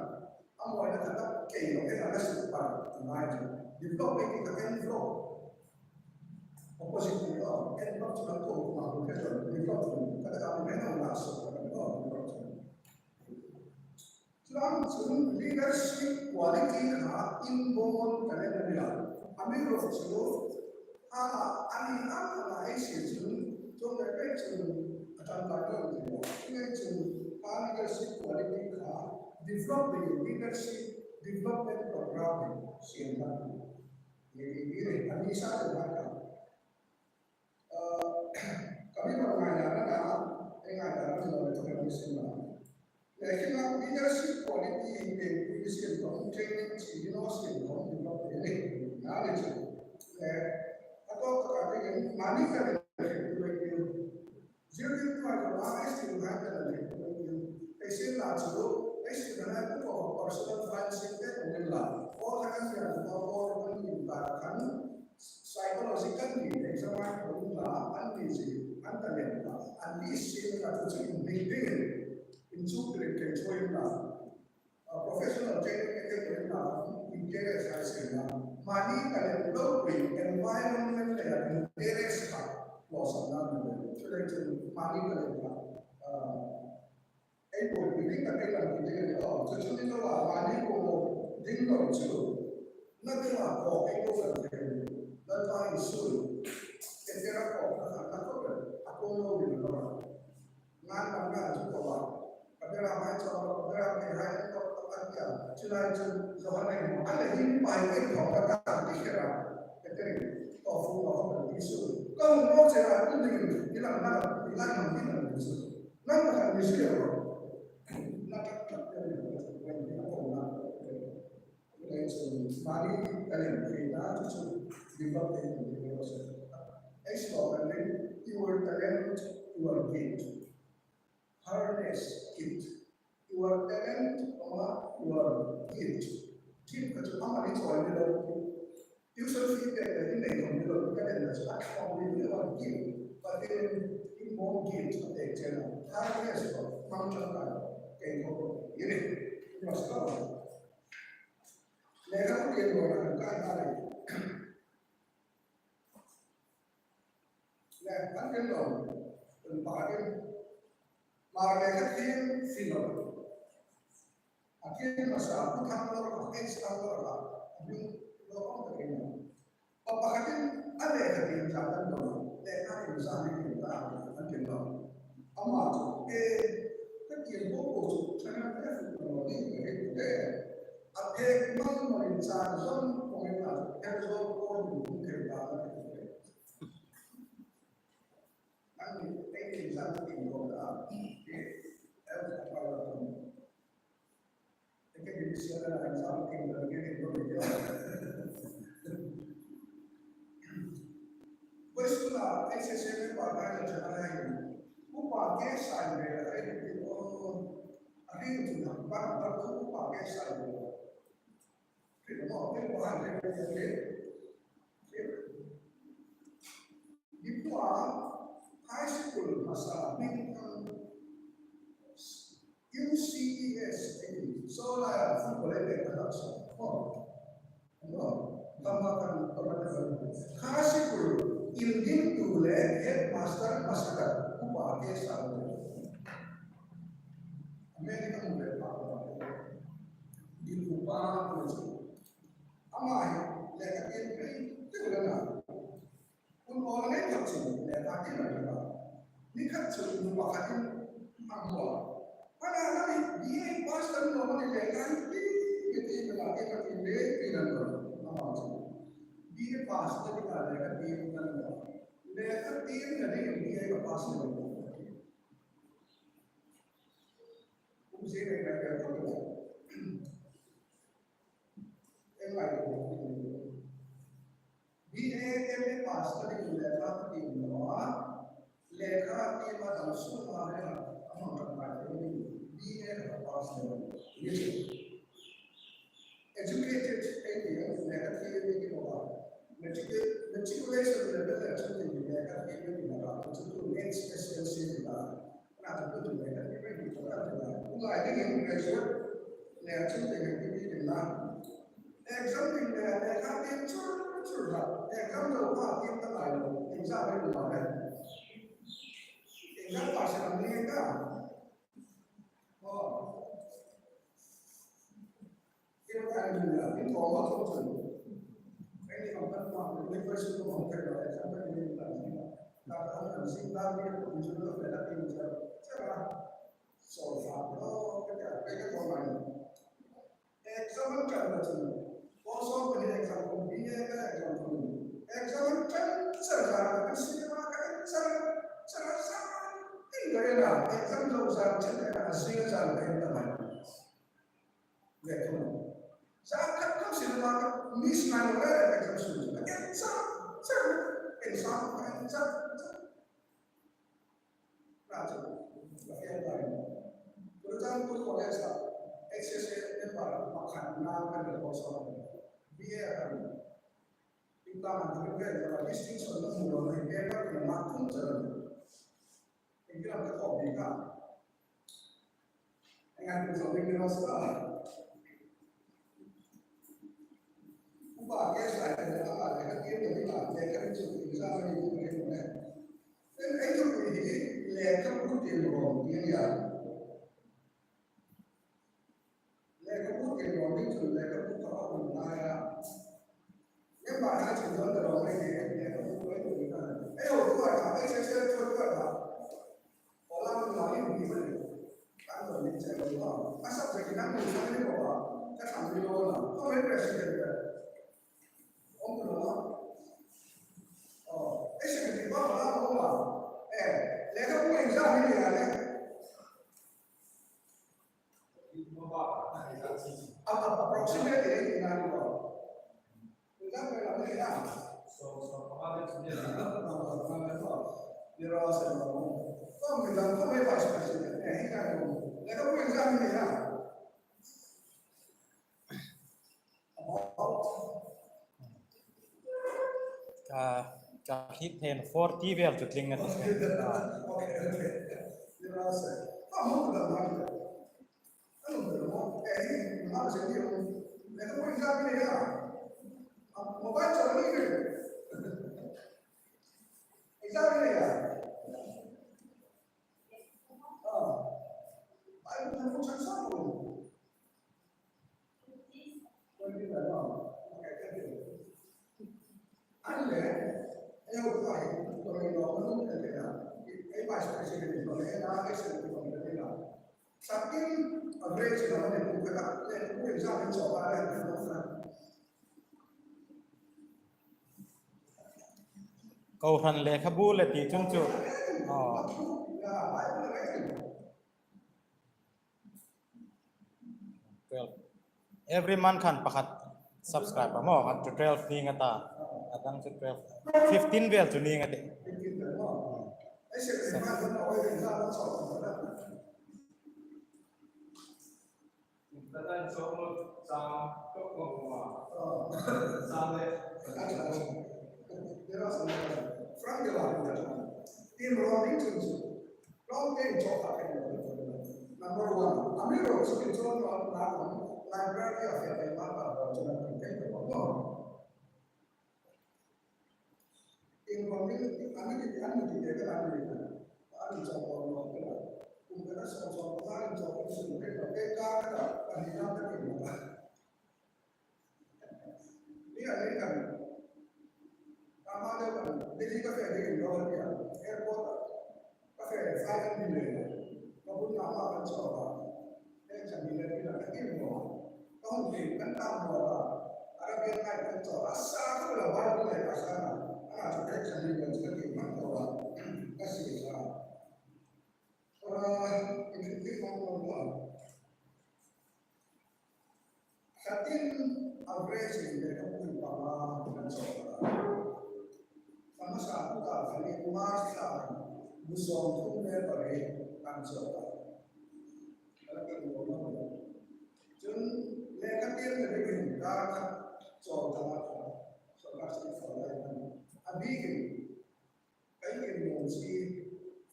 A Mawi na kata kei lo kei na ka super ngai chu. Develop ei ti ka en lo. Opposite ni lo, en lo chu na ko ma ko ke lo, develop chu ka ta ka me na la so ka lo, develop chu. Chuan chun leadership quality kha inborn talent a ni a. Amiruokchu a, a ni ang ang a ei hriet chun, chuong leh pek chun a ṭangkai dawn ti lo. Chuleiin chun a leadership quality kha develop leadership development program siam na. Ni, ni, ni, ni, a ni sa le na ka. Ka mi rawn ngaidam a na, ei ngaidam a ni lo le ka mi sin na. Le khi na leadership quality te pui sin ka hung training chi ni lo sin ka hung develop te ni. Na ni chu. Le a to ka ka te ni mani ka le ke tu le ke. Zero to five ka ma ai sin na ka le ke tu le ke. Ei sin na chu, ei sin na ko personal friendship te ko ni la. Ko ka ni la ko ko ni la kan psychological ni exam a ko la an ni si an ta le la an ni si ka tu si ni ni in chu le ke choi la professional training ke ke la in ke le sai se la mani ka le lo pe environment le interest ka lo sa na ni le chu le chu mani ka le la Ei, buoipui ding tak ei lang ti ding a ni aw. Chu chu ni lo a, mani ko ding lo chu. Na ding a ko ei ko kan thei. Na ta in su. Ke te ra ko na ka ko a ko lo ni lo. Ngan kan na chu ko ba. Ka bera mai chu, ka bera mai hai ko ka kan ya. Chu lai chu zo han nei mo. Ale hin pai ei ko ka ta ti ke ra. Ke te ko fu ko ka ti su. Ko mo che ra ni ni la na ni la ni ni su. Nang ka kan ni su ya ro. Na ka ka ka ni ko na ko na ko. Mani talent ke na chu ni ba ke ni ko so. Ei so ka ni your talent, your gift. Harness it. Your talent or your gift. Gift ka chu ama ni choi ni lo. Tuition fee pek le in nei khom ni lo, ka den na chu a khom ni lo a gift. But then in more gift a pek chen a. Harness ko, mang chang ka, kei ko ko. Yini, you must go. Le ka ku yen lo na ka ka le. Le, an ken lo. Kan pa ken. Mar le ka ken si lo. A ken masa, ku thang lo, ka ken sa lo, ka. Ni lo ko ka ken. Pa pakhatin a lekha tiem zan an dawn a, lekha tiem zan hi tiem ta a, an tiem dawn. Ama chu, e, ka tiem bawk bawk chu, thangam te a fuk lo ding ka hre teh. A phek mal malin chan zawng pawngin a, her zawng pawng min hung thei ta a ni teh. Nangni, ei tiem zan ka tiem bawk ta a, e, el ka pa la tawm. Eke BBC ala exam king la ke ko ni. Boys la SSM pa ka la cha la ni. Upa ke sai le la ni ko. Ari tu na ba ba upa ke sai le. Ke mo ke ko han ke ke. Ni pa high school masa ni kan U C E S, eh, so la ya fu ko le le ka sa. Oh. No. Tama kan ko la ka. Khasi ko in din tu le headmaster masaka upa ke sa. America mu le pa ko. Din upa ko. Ama hi le ka tin pe tu le na. Hun awl ngei tak chu le ka ti lo lo. Ni khat chu nu pakhatin a hmu a. Ana na ni B A pass kan lo ni le ka ti ti ti la ke ka ti le ti la lo. Ama chu B A pass ka ti ka le ka ti ka lo. Le ka ti ka ni B A ka pass lo. Kum se ka ka ka lo. Em ai ko. B A, M A pass ka ding lekha ka tiem naw a, lekha tiem a dang suol a, a hmang ṭan ngai thei ni, B A ka pass naw ni. Educated ei ti ang, lekha tiem ei ti naw a, matricu-, matriculation level a chun ti lekha tiem ei ti naw a, chu tu next S L C ni a. Ana tu tu lekha tiem ei ti naw a, tu ngai dingin graduate le chu te ngai ti ni na. Exam ding le lekha tiem chur chur la. Exam lo kha tiem ta lai lo. Exam lo ma le. Exam pass ni ka. Oh. Kei ka ni la, in ko ma ko chun. Kei ni kam kan ma, ni ko su ko ma kei la, exam kan ni la. Ka ka kan sin da ni ko ni la, ka la ni la. Sa la. So sa lo, ka ka ka ko ma. Exam kan la chun. Ko so ko ni exam ko bi ne ka exam ko. Exam kan sa la, ka si ma ka sa sa sa. Tin ka na, exam lo sa, tin ka na, si ka sa, ka ta ma. Ve thung. Sa khat khat sin la ka miss ngai lo le exam sun. Exam, exam, exam, exam. Ra chu. Ka fail ta. Pura chang tu college la. H S A paper pakhat na kan lo so. B A kan. Tin ta man tu ve la distinction na mu lo le paper na ma tum cha. England ka khawm bik a. England ka khawm bik ni ro sa. Upa ke sai te la ka le ka ke ni la le ka chu ni sa ni ku ke ne. Ten ai chu ni le ka bu ti ro ni ya. Lekhabu ti rawng ding chun lekhabu ka va hung ngai a. Member hai chun don ka rawng mai ke, lekhabu ka hung ngai. Ei ho tu a ta, ei se se tu a ta. Ola mun la ni ni mai. Kan don ni che lo ba. A subject nan ni sa ni ba. Ka tham ni lo na. Ko mai president. Om tu lo. Oh, ei se ni ba la ba. Eh, lekhabu exam ni ya le. Approximately eighty-nine. Ka, ka hriet hin forty vel chu tling a ti. Ah. An le, ei ho pai, ko le lo ko nun te na, ei vice president ko le na, ei secretary ko le na. Sakin average na ne ku ka le ku exam in so ba le na. Kohran lekhabu le ti chun chu. Oh. Twelve. Every month khan pakhat subscribe a maw, khan chu twelve ni nga ta. A dang chu twelve. Fifteen vel chu ni nga te. Frank, Number one, a mi ro chu kin chuan ro na kan library a fe bai ma ba ro chu na kan kai ko. In ko mi, a mi ti, a mi ti de ka ni na. A ni chawk ko lo ka. Kum ka so so ka ni chawk ko su ke ka ke ka ka ka ni na ka ni na. Ni a ni kan. Ka ma de kan. Delhi ka fe de kan ro ni a. Airport. Ka fe flight an ni le. Ka bun na ma kan so ba. Ka chan ni le ni la ka ti mo. Ka hung ti kan ta mo ba. Arabian Night kan so. A sa ko la ba ni le ka sa na. A na ka chan ni le ka ti ma ko ba. Ka si sa. Ora, in ti ma ko ba. Khatin average in lekhabu panga kan chawk a. Ka hmasa tuta khan March thla, bu sawmthum le pariet kan chawk a. Ka la kan lo lo. Chun lekha tieng ka ring in dar khat chawk ta a kha. So ka sin so lai kan. A bikin Ka inkim nuom chu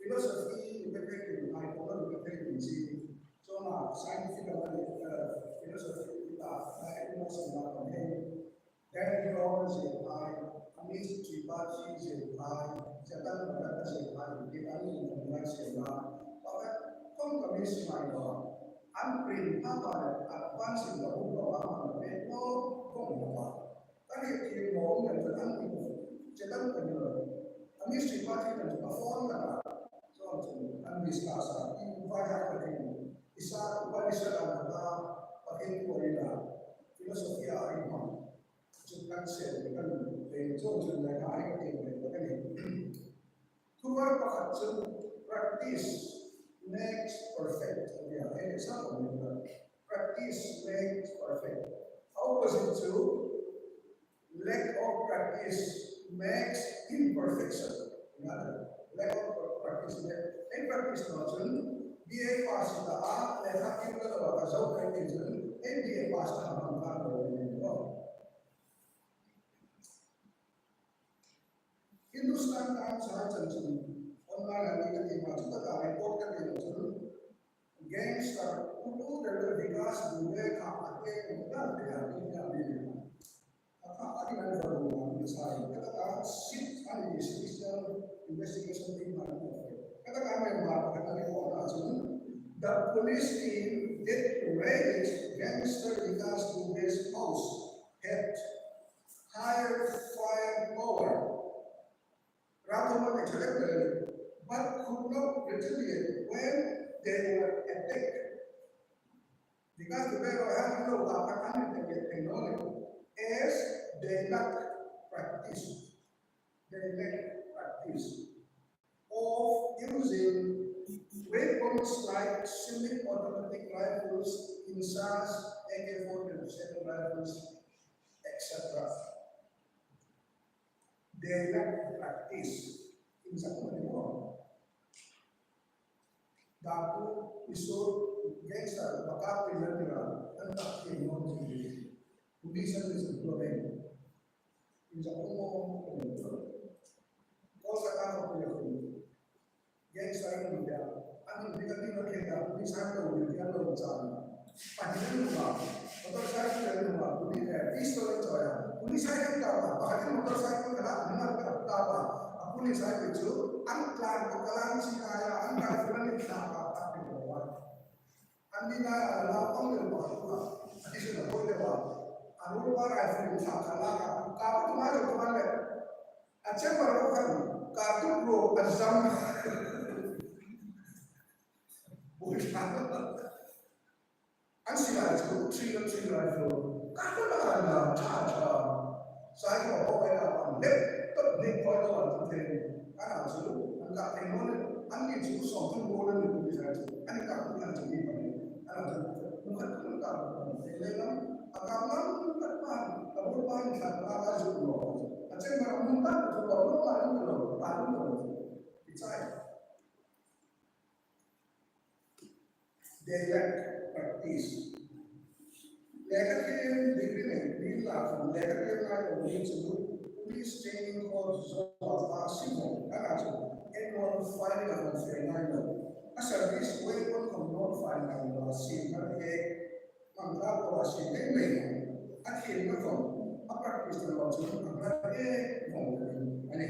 philosophy ni ka thei nuom, economics ni ka thei nuom chu, chuong a scientific a ni, eh, Ministry pa chi je phai, Satan pa ka je phai, ki an ni kan na se na. Pa ka kong ka mi si mai lo. An prin pa pa le advance in ka bu lo a ma le lo kong lo pa. Ka ni ki mo ngan ka an ni ko. Satan ka ni lo. A ministry pa chi kan ka phone ka. So an mi sa sa. I vai ha ka ni. Isa Upanishad an ka. Pa ki ko ni la. Philosophy a ai ma. Chu kan se kan le chu chu le ka ai ke le ka ni. Thuvar pakhat chu practice makes perfect. Ya, e sa ko ni. Practice makes perfect. Opposite chu lack of practice makes imperfection. Lack of practice makes, ei practice naw chun B A pass ta a, lekha kir ta lo ka zo ka ti chun, ei B A pass ta hmang kha lo ni lo. Hindustan Times hai chan chun online a ni ka ti ma chu ta ka report ka ti lo chun gangster ulu de Vikas Dubey kha a ke ko da de a ni a ni. A kha a ni an ko ni sai ka ta ka sit a ni special investigation team ma ko. Ka ta ka me ma ka ta ni ko na chun the police team did raid gangster Vikas Dubey's house at higher firepower. Rather not accelerate, but could not retaliate when they were attacked. Because the way I handle the technology as they lack practice. They lack practice of using weapons like semi-automatic rifles, INSAS, A K forty-seven rifles, et cetera. They lack practice in some way. Daku isu gangster bakap pinanira antak ki non jiri. Police and is problem. In the home of the Kol sa ka ko ko. Gangster ni dia. An ni ka ni ka ke ka police an lo ni dia lo cha. Pahni ni ma. Motorcycle ni ma. Police eh pistol cha ya. Police ai ka ba. Pahni motorcycle ka ni ma ka ba. Police ai chu an plan ko ka lan si ka ya an ka ni ka ba. An ni na la pang le ba. Additional ko le ba. An ru ba rifle sa ka la ka. Ka ba tu ma jo ko le. A chamber ko khan, ka tu ro a zam. An si lai chu three on three rifle. Ka tu la na cha cha. Sai ko ko ai la pang le, to ni ko lo an tu te. Ana chu, an ka te mo le, an ni chu so tu mo le ni tu sai chu. An ka tu an chu ni pa ni. Ana chu, mo ka tu ka te le na. A ka ma ka pa, ka mo pa ni ka ka ka chu lo. A chen ma mo ka chu lo lo ma ni lo, pa ni lo. It's like they lack practice. Lekha thiem degree nei, ni la khom lekha thiem ngai lo ni chu, police training course zo a pass si mo, ka na chu, annual firing a khom fail ngai lo. A service weapon khom non firing ngai lo, a sin ka ke, mang ka ko a sin nei nei. A thiem ka khom, a practice lo chu, a ka ke mo ka ni. Ani.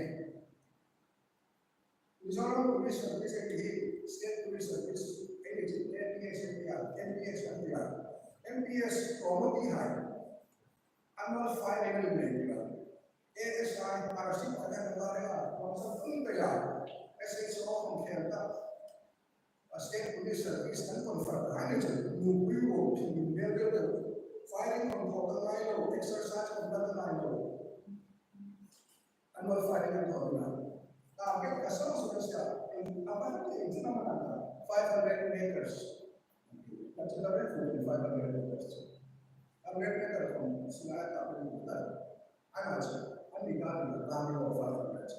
Mizoram Police Service Act hi State Police Service, N P S, N P S, N P S, N P S, promote hai. Annual firing ni mai ni ba. A S I, R C, pa ka ba ya, ko sa pun ba ya. S H O ko khel ta. A State Police Service an confirm hai ni chu. Mu pui ko, pin bel bel ko. Firing ko ko ta ngai lo, exercise ko ta ngai lo. Annual firing an thaw ding a. Target ka sawng sawng sia, in, a ban te in china mana five hundred meters. Ka china bai fu five hundred meters. Hundred meter khom, sina ka bai fu ta. Ana chu, an ni ka ni ka ni lo five hundred.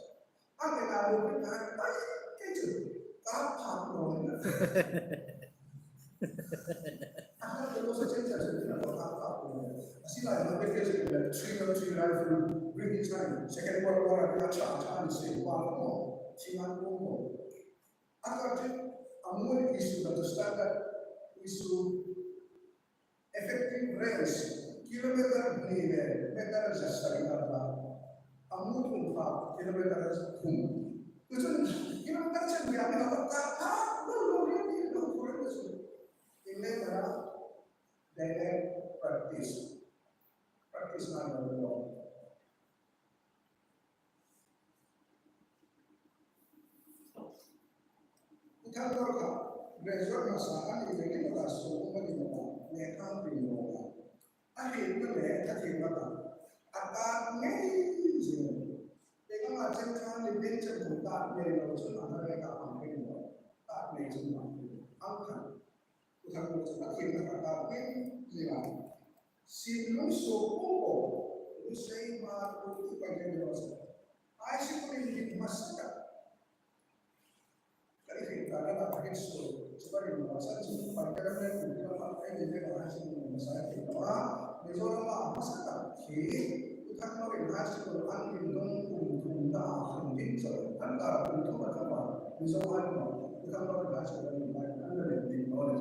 An ni ka lo ka bai ke chu, ka pha lo ni. An ka lo sa chen cha chen cha lo ka ka ko. Asi lai ma pe ke chen le three oh three rifle, British time, Second World War a ka cha cha ni se wa ko. Si ma ko ko. A ka che, a mo issue ka standard issue effective range kilometer ni le meter za sari ka ba. A hmu thung kha kilometer thum. Chu chun kilometer chen bia ni ka ta ta lo lo ri ni lo ko ri chu. Inle ta direct practice. Practice na lo lo. Pu Thangdor kha graduate masa a ni le ni ka so ko ni ma le ka pi lo. A hrietna le a thiemna kha a ta ngei zing. Engkama chen khan ni pen chen kum ta ngei lo chu a na re ka ang ngei lo. Ta ngei chu ma ang khan. Pu Thangdor chu a thiemna kha a ta ngei zing a. Sin lung so ko ko. Lu sei ma ko tu pa ngei lo chu. Ai si ko ni hmasa tak. Ka ri hriet ta ka la ka hriet suol, chu ka ring lo, a san chu pa ka ram le ku ka pa ka ni le ka high school ni masa ki ka wa, Mizoram a hmasa tak khi, Pu Thangdor in high school an rin dong kum thum ta a han rin chawi, an ta kum thum a thum a, Mizoram a, Pu Thangdor in high school an rin dong an rin ding lo le.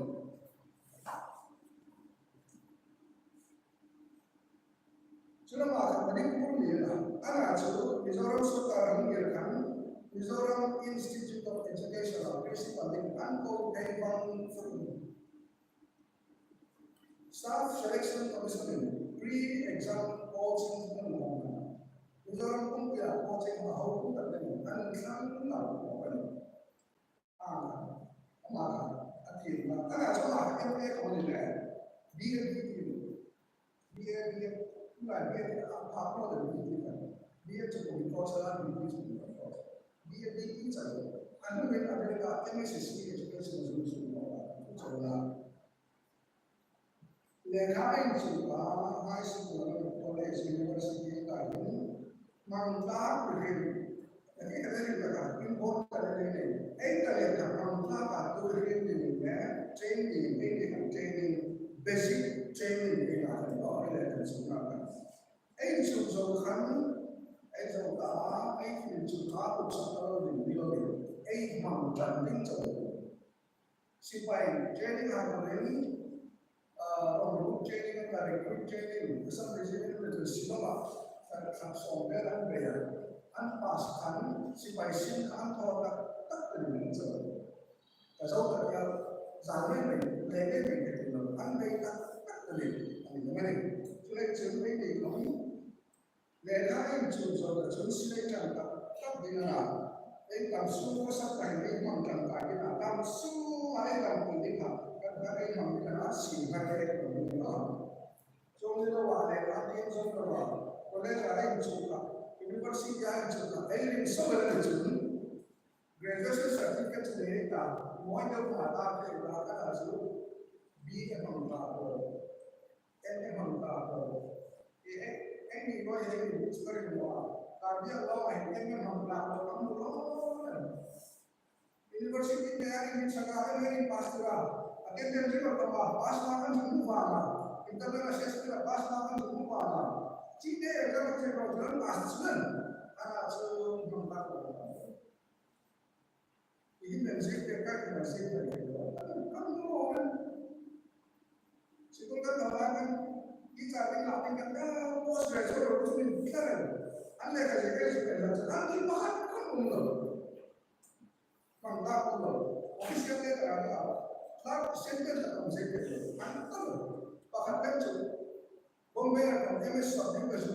Chu lama khan Manipur ni a, ana chu Mizoram sawrkar hung ngir khan Mizoram Institute of Education a principal ding an ko thei vang fur. Staff Selection Commission in pre-exam coaching hung hawng a. Mizoram pumpui a coaching a ho kum tak ding an thlang na ko a ni. A, ama kha, a thiemna, a na chu ama kha M A ka ni le, B A, B Ed, B A, B A, ngai B A a phak lo le B A ka. B A chu ko ko sa la B A chu ko ko. B A B A cha lo. An nu ben a ben ka M S C education zu zu lo. Chu cha la. Lekha inchuk a, high school, college, university ta hin hmang tlak ri ri. Ani ka le ri ka ka, in bot ka le ri ri. Ei ka le ka hmang tlak a tu ri ri ni ne, training, ei ni ka training, basic training ei na ka lo, ei le ka chu na ka. Ei chu zo khan, ei zo ta, ei chu chu ka tu sa ka lo ni lo ni. Ei hmang tan ding zo. Sipai training a hmangin, ah, on route training and recruit training, assembly training le tu sibama, ka ka sawm vel an bei a. An pass khan sipai sin kha an thaw tak tak te ni chawi. Ka zo tak ya, zan le mai, le le mai te ni lo, an bei tak tak te ni, ani lo mai. Chu le chu mai ni khom, Lekha inchuk zo ta chun silai ṭan tak tak ding a na. Ei tam sung khawsa pahni hmang ṭan tak ding a. Tam sung a ei tam pui ding kha. Kan kha ei hmang ding a na, sin kha ei hmang ding a. Chuong ni lo a lekha tiem zo lo a. College a inchuk kha, university a inchuk kha, ei ring so le chun. Graduation certificate nei ta, mawi deu kha ta, ka ta chu B A hmang ta ko, M A hmang ta ko. E, e, e ni mawi he ni chu ka ring maw a. Karbi Anglong a hin M A hmang ta ko, ka hmu lo. University nei a hin saka M A in pass tura. Attendance ri lo ta ma, pass mark an hmu va ma. Internal assessment a pass mark an hmu va ma. Chi te exam che ro ran pass chuan. Ana chu hmang ta ko. Ihi men sik te ka ki men sik te ke lo. Kan lo men. Sikul kan lo kan. Teacher ding la ding kan ka post graduate ro chu min kar. An le ka je ke su kan la. An ti pakhat kan um lo. Kan ta um lo. Official letter a ni a. Clerk sentence kan um sik te. An ta lo. Pakhat kan chu. Bombay-a kan M S subject ka zu,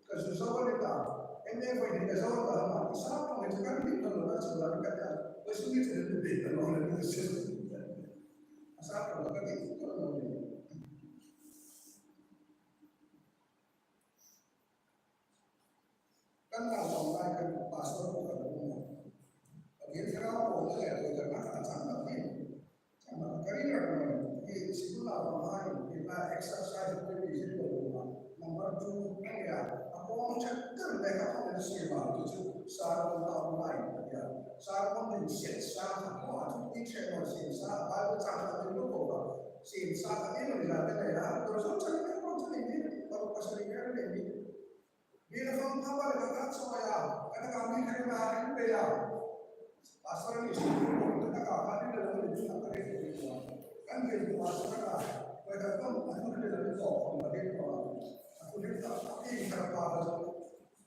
ka zu zo a ni ta. M A voi ni ka zo ta ma, sa ka ngai chu kan ni ta lo na chu la ka ta. Ko su ni chu ni be ta lo na ni se. Sa ka ka ni ta lo ni. Kan la lo lai kan pastor ko ka lo. Ka ni ka ko le ko ka na ka chang ka ni. Ka ring ring a, i sikul a hmang hai, i la exercise te ti zin lo ma. Number two, a nia, a kawng chet ter le ka kawng le si ma, tu chu, sa kawng ta online ka tia. Sa kawng din siet sa ka kawng a chu ti che lo si sa, Bible chang ka din lo ko ka. Si sa ka din lo ya te le ya, ko so chan ka kawng chan ni, ko ka sa ni ka ni. Ni na fang ta ba ka ka so ya, ka ka mi ka na rin pe ya. Pastor ni si, ka ka ka ni na ni ka ka ni ko. Kan ni pastor ka, ka ka ko, ka ni na ni ko, ka ni ko. Aku ni ka ka ni ka pa ka.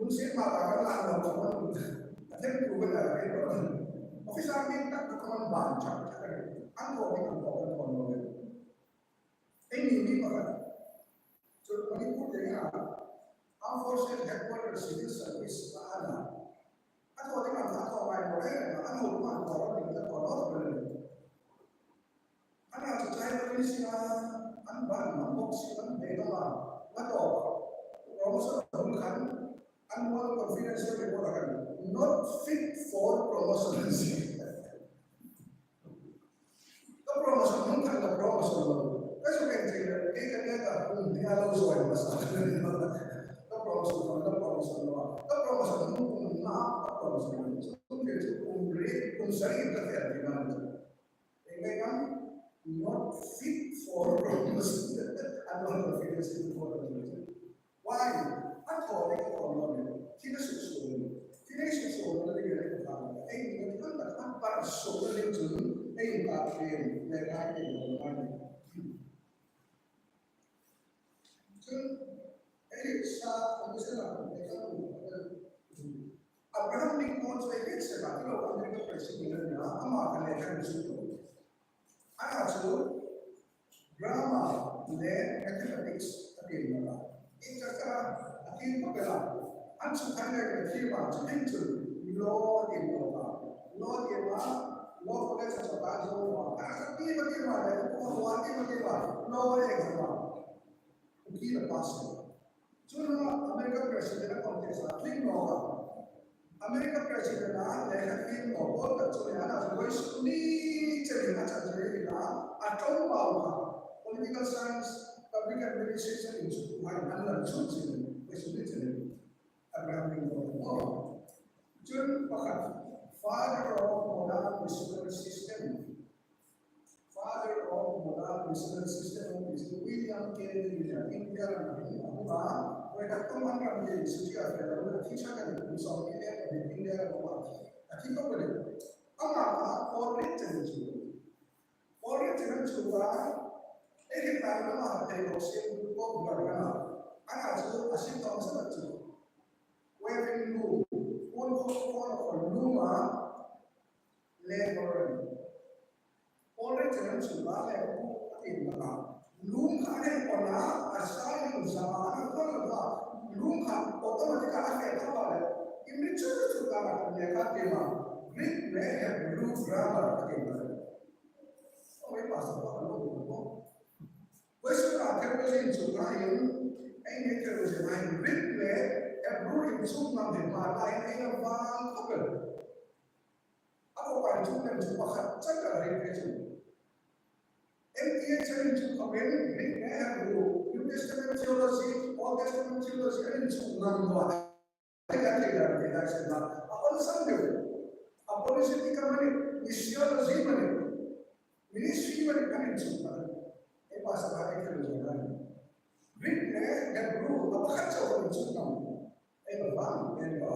Lungsiet ma ka kan la lo ka man. A themtu ka la ka lo. Officer ni tak tak ka man ban chak chak ka ni. An ko ni an ko kan ko lo ni. Ei ni mi pakhat. Chu Manipur te ni a. Armed Forces Headquarters Civil Service a ana. A ko ni an ka ko ngai mo le. A ko ma ko ni ko lo ni. Ana chu chai ko ni si a, an ban, an bok si, an be no a, ma to. Promotion hung khan, an won confidential report a kan. Not fit for promotion. Ka promotion hung khan ka promotion lo. Ka chu ken che, ke ka ne ka hung ni a lo so ai ma sa. Ka promotion hung, ka promotion lo. Ka promotion hung, hung na, ka promotion lo. Chu ke chu hung ri, hung sari ka te a ti na. Engkang, not fit for purpose. An lo fit for purpose. Why? A thaw ding a thaw naw ni. Thil a suksuol. Thil a suksuol naw ni le ka thaw. Ei ni kan kan kan par so ka le chu. Ei ka pen le ka pen lo ka ni. Chun, ei sa, ang sa la, ei ka, Abraham Lincoln chu ei sa la, lo America president ni a, ama ka le ka ni chu. Ana chu, grammar le mathematics a ti ni a. Ei ka ka, a ti ko ka la. An chu kan le ka ti ma, chu tin chu, lo ti ko ka. Lo ti ma, lo ko le sa sa ta jo ma. A ka ti ma ti ma le, ko wa ti ma ti ma, lo e ka ma. Kuki la pass. Chun America president a contest a, tling naw a. America president a, le ka tling naw, Paul ka chu le ana, voice ni che le na chan che le na, a tong ba wa. Political science, public administration in chu, ma an lan chu che le, voice ni che le. Abraham Lincoln. Chun pakhat, father of modern missionary system. Father of modern missionary system is William Carey, India ram a hung a, America ram a hung a, India ram a hung a, a thi ṭha ka ni, kum sawm ni le, India ram a hung a, a thi ko le. Ama kha, Paul ri chen chu. Paul ri chen chu a, e hi ta na ma te ko se ko ba na. Ana chu a sin tong sa chu. Weaving loom, ko ko ko loom a, labour. Paul ri chen chu ba le ko a ti ma ka. Loom kha ne ko na, a sa ni sa ma na ko la. Loom kha automatic a ke ka ba le. Imri chu chu ka na ko ne ka ti ma. Greek le Hebrew grammar a ti ma. O ei pa sa ba lo ko. Western theology chu ka in, ei ni theology na in Greek le Hebrew in chu nam de ma la in ei na ba ko. A ko pa chu nem chu pakhat chan ka ri pe chu. M T A chen chu ka pen Greek le Hebrew, New Testament theology, Old Testament theology in chu nam ba. Ei ka thei dan, ei ka thei dan. A hon san deu. Apologetics a ni, missiology a ni, ministry a ni, kan inchuk a ni. Ei pastor a ni theology a ni. Greek le Hebrew, a pakhat chau kan inchuk a ni. Ei ba bang, ei lo.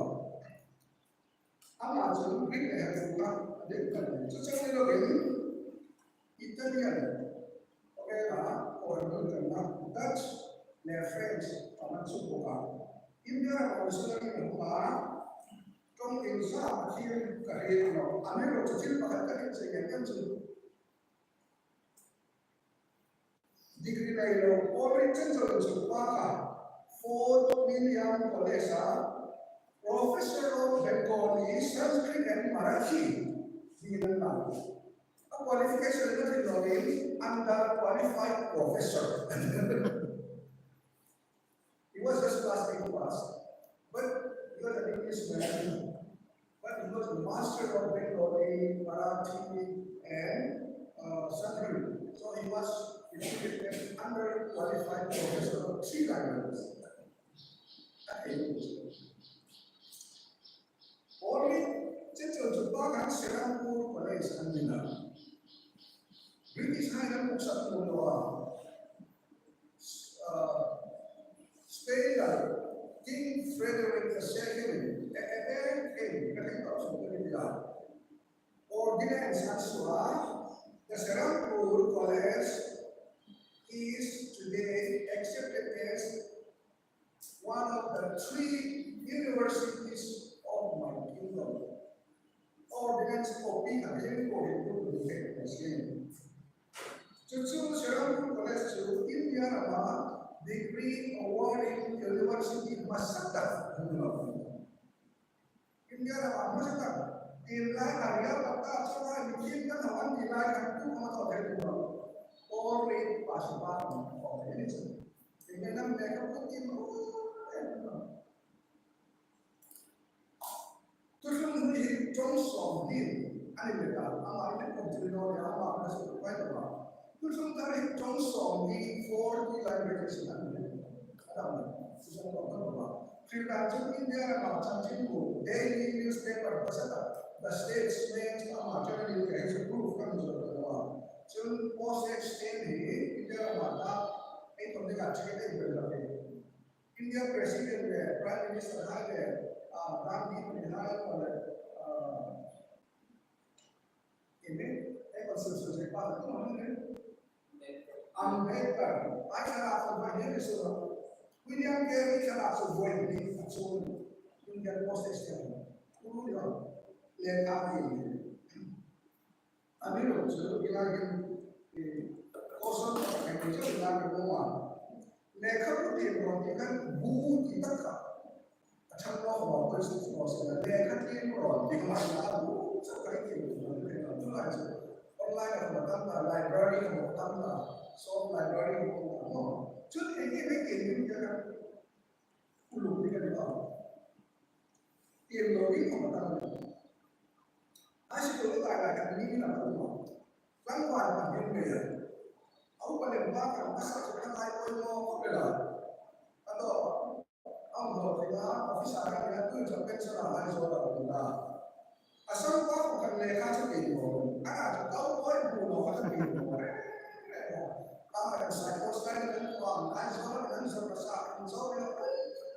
Ama chu Greek le Hebrew ka, Greek ka ni. Chu chu ni lo in. Italian, okay, a, or American, a, Dutch, le French, a, man chu ko ka. India, a, missionary, a, ṭawng inza thil ka hriet naw. A mi ro chu thil pakhat ka hriet che ngai kan chu. Degree nei lo, Paul ri chen chu chu pa ka. Fort William College a, Professor of Bengali, Sanskrit and Marathi. Di nan na. A qualification na thil lo in, under qualified professor. He was just class eight pass, but he was an Englishman. But he was a master of Bengali, Marathi, and, uh, Sanskrit. So he was, he was an underqualified professor of three languages. That is Paul ri chen chu chu pa khan Serampore College an ni a. British hai ram puk sak mu lo a. Uh, Spain a King Frederick the Second, e, e, e, e, ka thei tawk suok ka ni a. Ordinance an suo a, the Serampore College is today accepted as one of the three universities of my kingdom. Ordinance copy a hei ko hin tu ni ke ni sin. Chu chu Serampore College chu India rama degree awarding university hmasa tak a ni lo. India rama hmasa tak. Tin lai a ria pata chu lai mi kin kan hawan ti lai kan tu ma to ke tu. All rate pass ba ko ni chu. Tin nam ne ka putin ko. Thuhril hi ṭawng sawmhni a ni le ta, ama hi kum three lo le, ama ka su pai ta ba. Thuhril thar hi ṭawng sawmhni, forty languages a ni le. A dam le, su sawm lo ka ba. Thil dan chu India rama chanchinbu, daily newspaper hmasa tak, The Statesman, ama journal ka hi chu proof kan zo ta ba. Chun postage stamp hi India rama ta, ei ṭawng ding a chhe ei bel ta. India President le Prime Minister hai le, ah, Gandhi hai le, ah, ini, eh, Constitution pa, Ambedkar, ai khala so ba ni so, William Carey khala so boy ni so, Indian postage stamp, ulu yo, le ka ni. Amiruokchu, ilai hin, eh, kawsang pakhat chu ilai hin a um a. Lekhabu tiem rawn ti khan bu ti tak kha. A ṭhang lo khawma pawisa chu lo sela. Lekha tiem rawn ti kha ma la bu chu kai tiem rawn ti kha. Chu lai chu online a khawma tam ta, library a khawma tam ta, soft library a khawma tam ta. Chu hei hi hei tiem tiem ti kha. Uluk ti kha ni ta. Tiem lo ding khawma tam ta. A si ko lai lai kan ni na ko ma. Kan wan kan hin me. Au pa le ba kan a sa kan lai ko mo ko le la. A do. Au ho te la office a kan ya tu cha pension a lai zo la ko la. A sa pa ko kan le ka cha ke mo. A na cha ko ko bu lo ka cha ke mo. Ama kan psycho style kan ko ang kan so kan so ka sa kan so ya.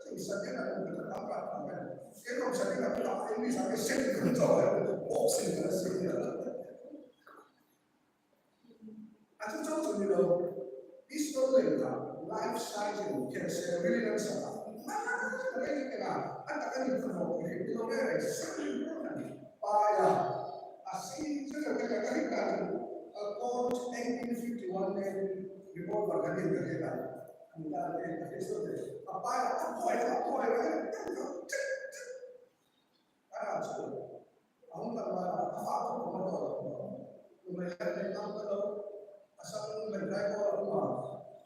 Sing sa kan kan kan kan kan. Ke ko sa kan kan English sa ke sing kan so ya. Boxing kan sing ya. A chu chu chu ni lo. Pistol le ka life cycle ke se really kan sa. Ma ma ma ma ma. A ta kan ni ko ni lo re. Pa ya. A si chu chu ka ka ka. A ko eighteen fifty-one ne revolver kan ni ka ka. An ta ke ka so de. A pa ya a ko a ko a. Ana chu. A hung tang lai a, a fa khawm a lo. Numei lai nei tam ta lo. A sang numei lai ko a um a.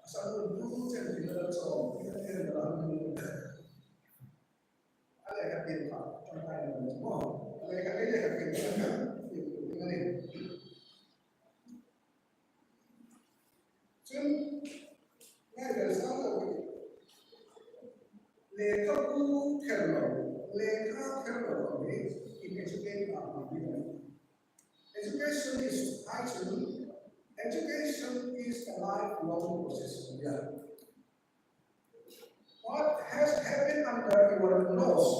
A sang nun tu chen ti la chaw. Ti la chen la. A lekha tiem kha. Tang kai lo mo. A lekha, a lekha tiem kha. Ti, ti, ti, ti. Chun, ngai vel sang lo. Lekhabu ther lo, lekha ther lo ni, in educate a ni. Education is, I think, education is a lifelong process. Yeah. What has happened under your nose?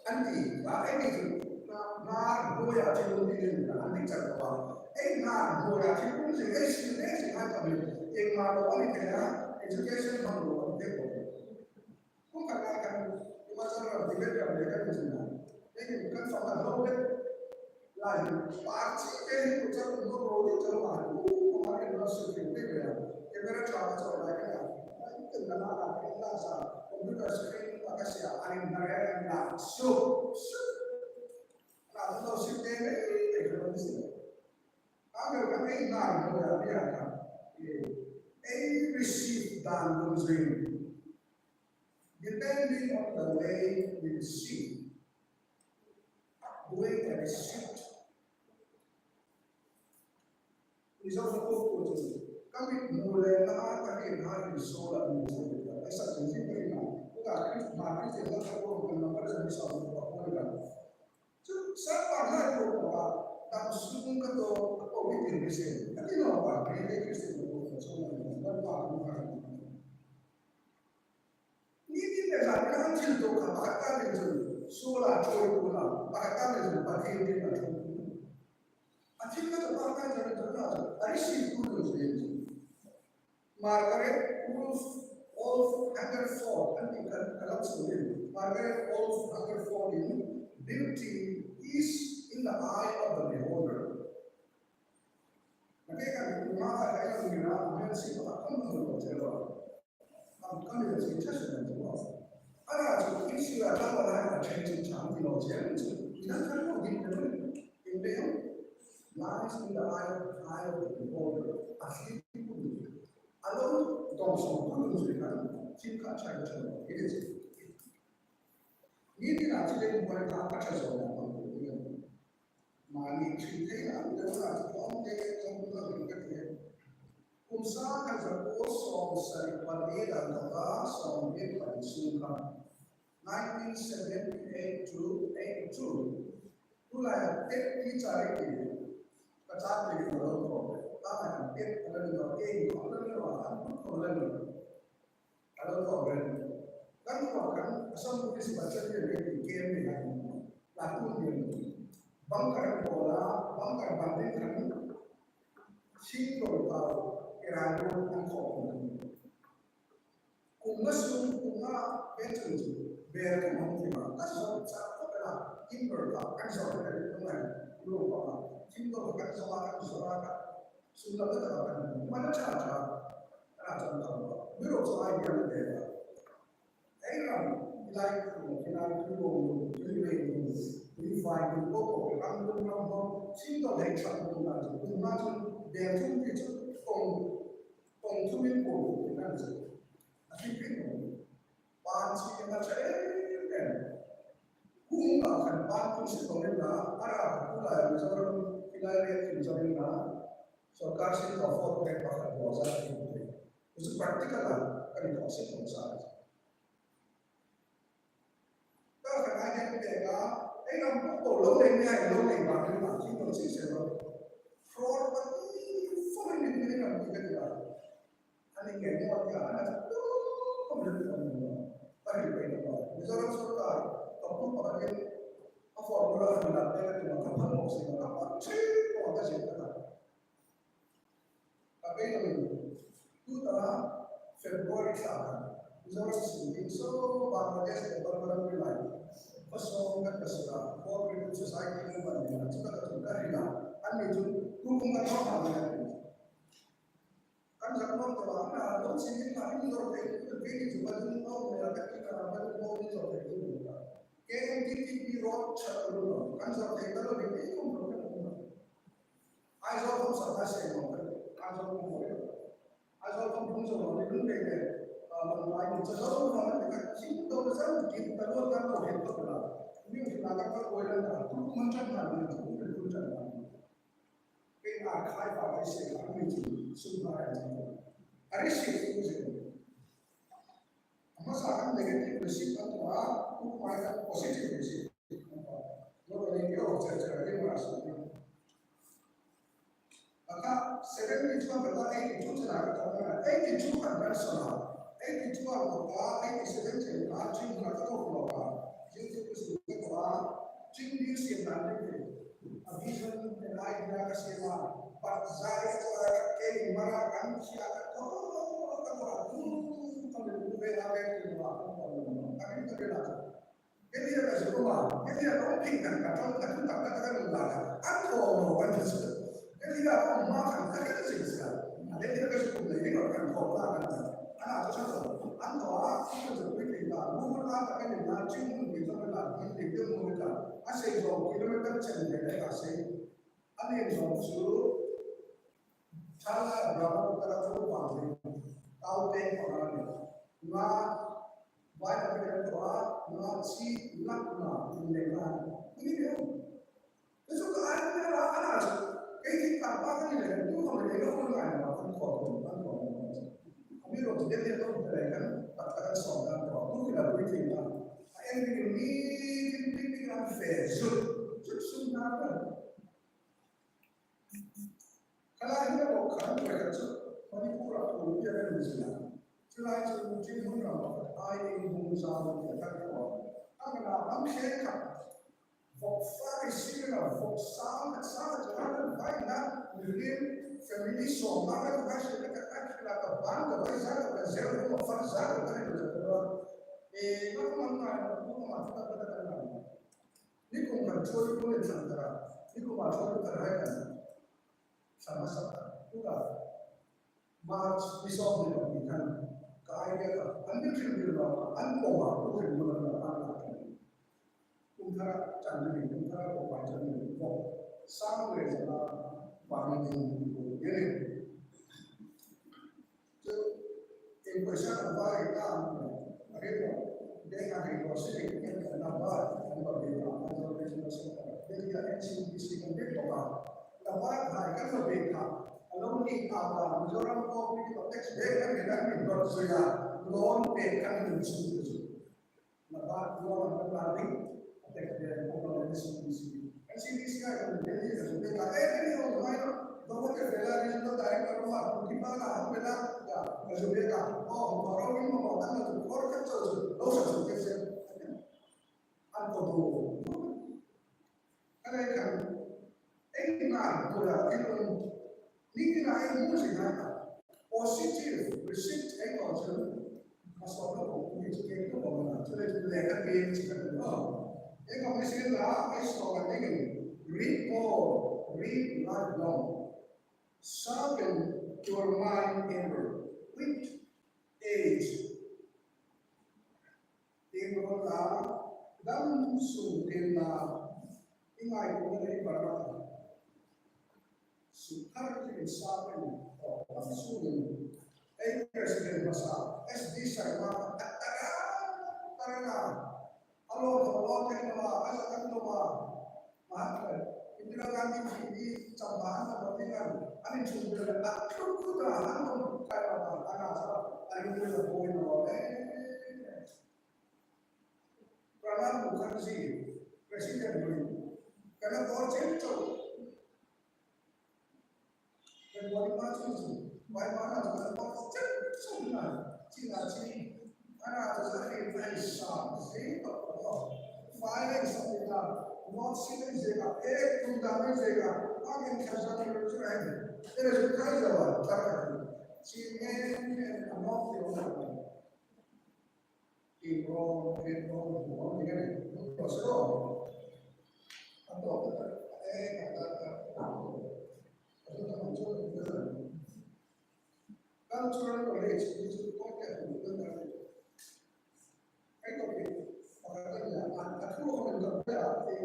An ti, a, ei ni chu, na, na, hnuoia thil um ding in, an ti chak a. Ei na, hnuoia thil um zing, ei sin, ei sin, an ti. Ei ma lo, an ti a, education hmang lo, an ti ko. Kum khat lai khan, Himachal ram, Tibet ram le kan zin a. Ei ni kan fam a lo le. Lai, party te hi ku chak ku ro ro ni chak ma ku ku ma ni ma su ke te ya. Camera cha cha lai ka ya. Ai, kan na na na ka sa. Computer screen ma ka sia, ai, na re na su. Su. Na lo su te ne, te ko ni si. Ka me ka me na mo ya ya ka. Ei receive dan lo zin. Depending on the way we receive. Buoi ka receive. Ni zo ka ko ko chu. Ka mit hmu le na ka ri na ri so la ni so le. Ka sa ni ni ni na. Ko ka Christ ma Christ la ka ko ko na ka sa ni so ko ko la. Chu sa pa na ko ko ka. Ka su ka to ko mi ti ni se. Ka ti no pa ni ni Christ ko ko so la ni. Ka pa ko ka. Ni tin le zan kan thil to ka pakhat ka le chu. Suola choi ko la pakhat ka le chu Pathien tin a chu. A thil ka to pakhat ka le chu na chu. A receive tu chu chu. Margaret Woolf, Woolf Hungerford an ti kan ka lam su le. Margaret Olive Rutherford in, "Beauty is in the eye of the beholder." Nake kan ma ka ai ang ni na men si ka kan lo lo che lo. Am kan lo si cha se lo. Ara chu isi la ta la a chen chin chang ni lo che chu. Ina kan lo din de. In the lies in the eye, eye of the beholder. A si ku. A lo dong so ku lu kan. Sim ka cha cha lo. It is. Ni ti na chi le ku ka ka cha so na. Mani thil thei ang deuh a, tlawmte tlawm deuh ang ka ti. Kum sangkhat zakuo sawmsari pali dan taka sawmhni pali sung kha. Nineteen seventy-eight to eighty-two. Tulai a tet teacher i ti. Ka chate ka lo ko. Ta ka tet ka lo ko, e ko lo ko, an ko lo ko. Alo ko ren. Kan ko kan, asam ko si bachar ke le ke me ha. La tu ni. Bang kan ko la, bang kan bang ni kan. Si ko ka, ke ra lo kan ko. Kum ma sung kum ma ke tu. Ber ko ma ti ma. Ka so sa ko la. Timber ka, kan so ke le ko ma. Lo ko ma. Timber kan so ma, kan so ma ka. Sum la ka ta ka ni. Ma na cha cha. Ana cha ta. Mi ro so ai ya le. Ei ram, lai ku, lai ku lo, lai le lo. Ni fai ni ko ko, ram lo ram ho. Sim to lai cha ko na. Ku na chu, de chu ni chu, kong, kong chu min ko ko na chu. A ti pi ko. Ban si na cha e. Ku ma kan ban ku si ko na. Ara ku la ni so ram, lai le ni so na. So, ka si ko fo pe pa ka bo sa ki. Chu practical a, ka ni ko si ko sa. Ka ka ai ne pe ka, ei ram ko lo le ne ai lo le ba ne ba ki ko si se lo. Fraud ba ki fo ne ne ne ka ni ka ni ba. Ani ke mo ka ana ko ko le ko mo. Ka ni pe ka ba. Ni so ram so ka, ka ko pa ne, a formula ka na pe ka ni ka pa mo si ka pa che ko ka si ka. Ka pe ka ni. Tu ta February thla. Mizoram si so Bangladesh le Burma ram ri lai. Ko so ka ka sura. Ko ri society le ban ni. Chu ka ka tu ka ri na. An ni tu ku ku ka ka ka ni. Kan zak mawk ta wa na lo si ni ka ni lo te. Ke ni chu ba dun ko me ka ki ka ba dun ko ni lo te. Ke ni ki ki ro cha lo. Kan zak te ka lo ni ko problem. Aizawl khawm sa ta se maw. Aizawl khawm maw. Aizawl khawm phung zo maw, ni lung nei nei. A, man lai ni cha zo maw, ni ka chim do zan ki ta lo ta lo he ko la. Ni ki la ka ko la na, ku ku man chan na, ni ku ku chan na. Ke a khai pa ai se ka ni chu, sum ba ai. A ri si ku se. A hmasa khan negative receive an thaw a, kum ai khan positive receive an thaw. Lo ni ke o che che ri ma sa. Aka seventy-two ka ta eighty-two chena ka ta na, eighty-two kan kan sa na. Eighty-two a ko ta eighty-seven chen ka chin ka ta ko ka. Jin ti ku si ka ta. Chin ni si na ni. A vision and idea ka si ma. But zai ka ke mara kan si ka ko ka ko. Ka ni ku ve a ve ki ma. Ka ni ka ve la. Ke tia ka zuk um a, ke tia ka um ping kan ka ṭawng ka ṭawng tak tak ka lung la ka. An thaw maw kan ti chu. Ke tia ka um ma kan ka kan zuk sa. Ke tia ka zuk um nei ni kan thaw ma kan. Ana chu chu. An thaw a, chu chu pui ping ka. Mu mu ta ka ni na, ching mun ni ka na, ni ni ke mu ka. A sei zo kilometer chen ni ka sei. A ni zo chu. Thla Brahmaputra chu pang ni, tau te pang ni. Nga, vai ta ke to a, nga chi lak na, in le na. Ni ni. Chu ka ai ni la ana chu. Ke ki ka pa ni le, tu ko le ko na na, ko ko ko. Ami ro de de ko de kan, ta ta so na ko. Tu ki la tu ki na. A en ni ni ni ni ni fe. Chu chu na na. Khalai hi a bawk khan, kha chu Manipur-a Pulpi-a kan inzin a. Chu lai chu Chinhmun ram pakhat ai inhung zau ti a kan ko. A hmana ram hre khat. Vawk far i sir a, vawk sang khat, sang khat chu kan vaina, mihriem family sawmnga kan vai se ka, ka, ka, ka ban ka vai za ka, ka zel ka, ka far za ka, ka zel ka. E, ka man ngai, Chuan i pawh in thlang ta a, ni kuma chuan ka rai kan thlang a sak a. Tuta March ni sawm ni lo ni khan ka idea kha an ni hrim hrim lo, an pawm a, tu hrim lo an la kan. Kum thara chan ni, kum thara ko pai chan ni ko. Sang le zana ba ni ni ko ni. Chu, in pawisa an var ei ta, a ri lo, de ka hei lo si, na var, an var de ta, an var de ta, de ya N C B C kan de ko ba. Na var hai kan lo de ta, a lo ni ta ba, Mizoram ko ni ko tax de kan de kan ni lo so ya, loan de kan ni so. Na ba, loan kan la ni, a tax de ko lo N C B C. N C B C ai kan de ni so de ta, eh, ni lo mai lo, lo ke de la ni lo ta, ai ka lo ma, ki ba na, ha me na, ya, ka so de ta, oh, ma ro ni mo, ta na, ko ka so, lo sa so ke se. An ko bu. Ka le kan, ei na, ko la, ei lo, ni ki na, ei mu si na ka. Positive receipt ei ko so. Ka so lo ko, ni ki ko na, so le le ka ke si ka lo. Ei ko mi si la, ei so ka ni. Read all, read lifelong. Sharpen your mind ever with age. Tin rawh la, dam sung tin la, i ngai ko na i par la. Su thar ki sa pen, o, dam sung in. Ei president masa, S D Sharma, a tara, tara na. A lo, a lo, a lo, a lo, a lo, a lo, Indira Gandhi hi chamba an lo ding an, an inchung ber a tluk kut a, an lo kai a, an a sa, an lo ber a boi lo le. Pranab Mukherjee, President hui, kan a bor chen chau. Kan bor ma chu chu, bai ma na chu kan bor chen chau na, chi na chi. Ana ta sa ri pai sa, si to ko. File sa ni ta, not si ni se ka, e kum da ni se ka, a kan ka sa ni chu ai. E le su kai da wa, ta ka. Si ne ne a no ti o na. Ti ko, ti ko, ko ni ne. Ko so. A to, e ka ta ka. Cultural knowledge is important to learn. Ai ko ke, pakhat a ni a, a, a thu hawng an ka pe a, e,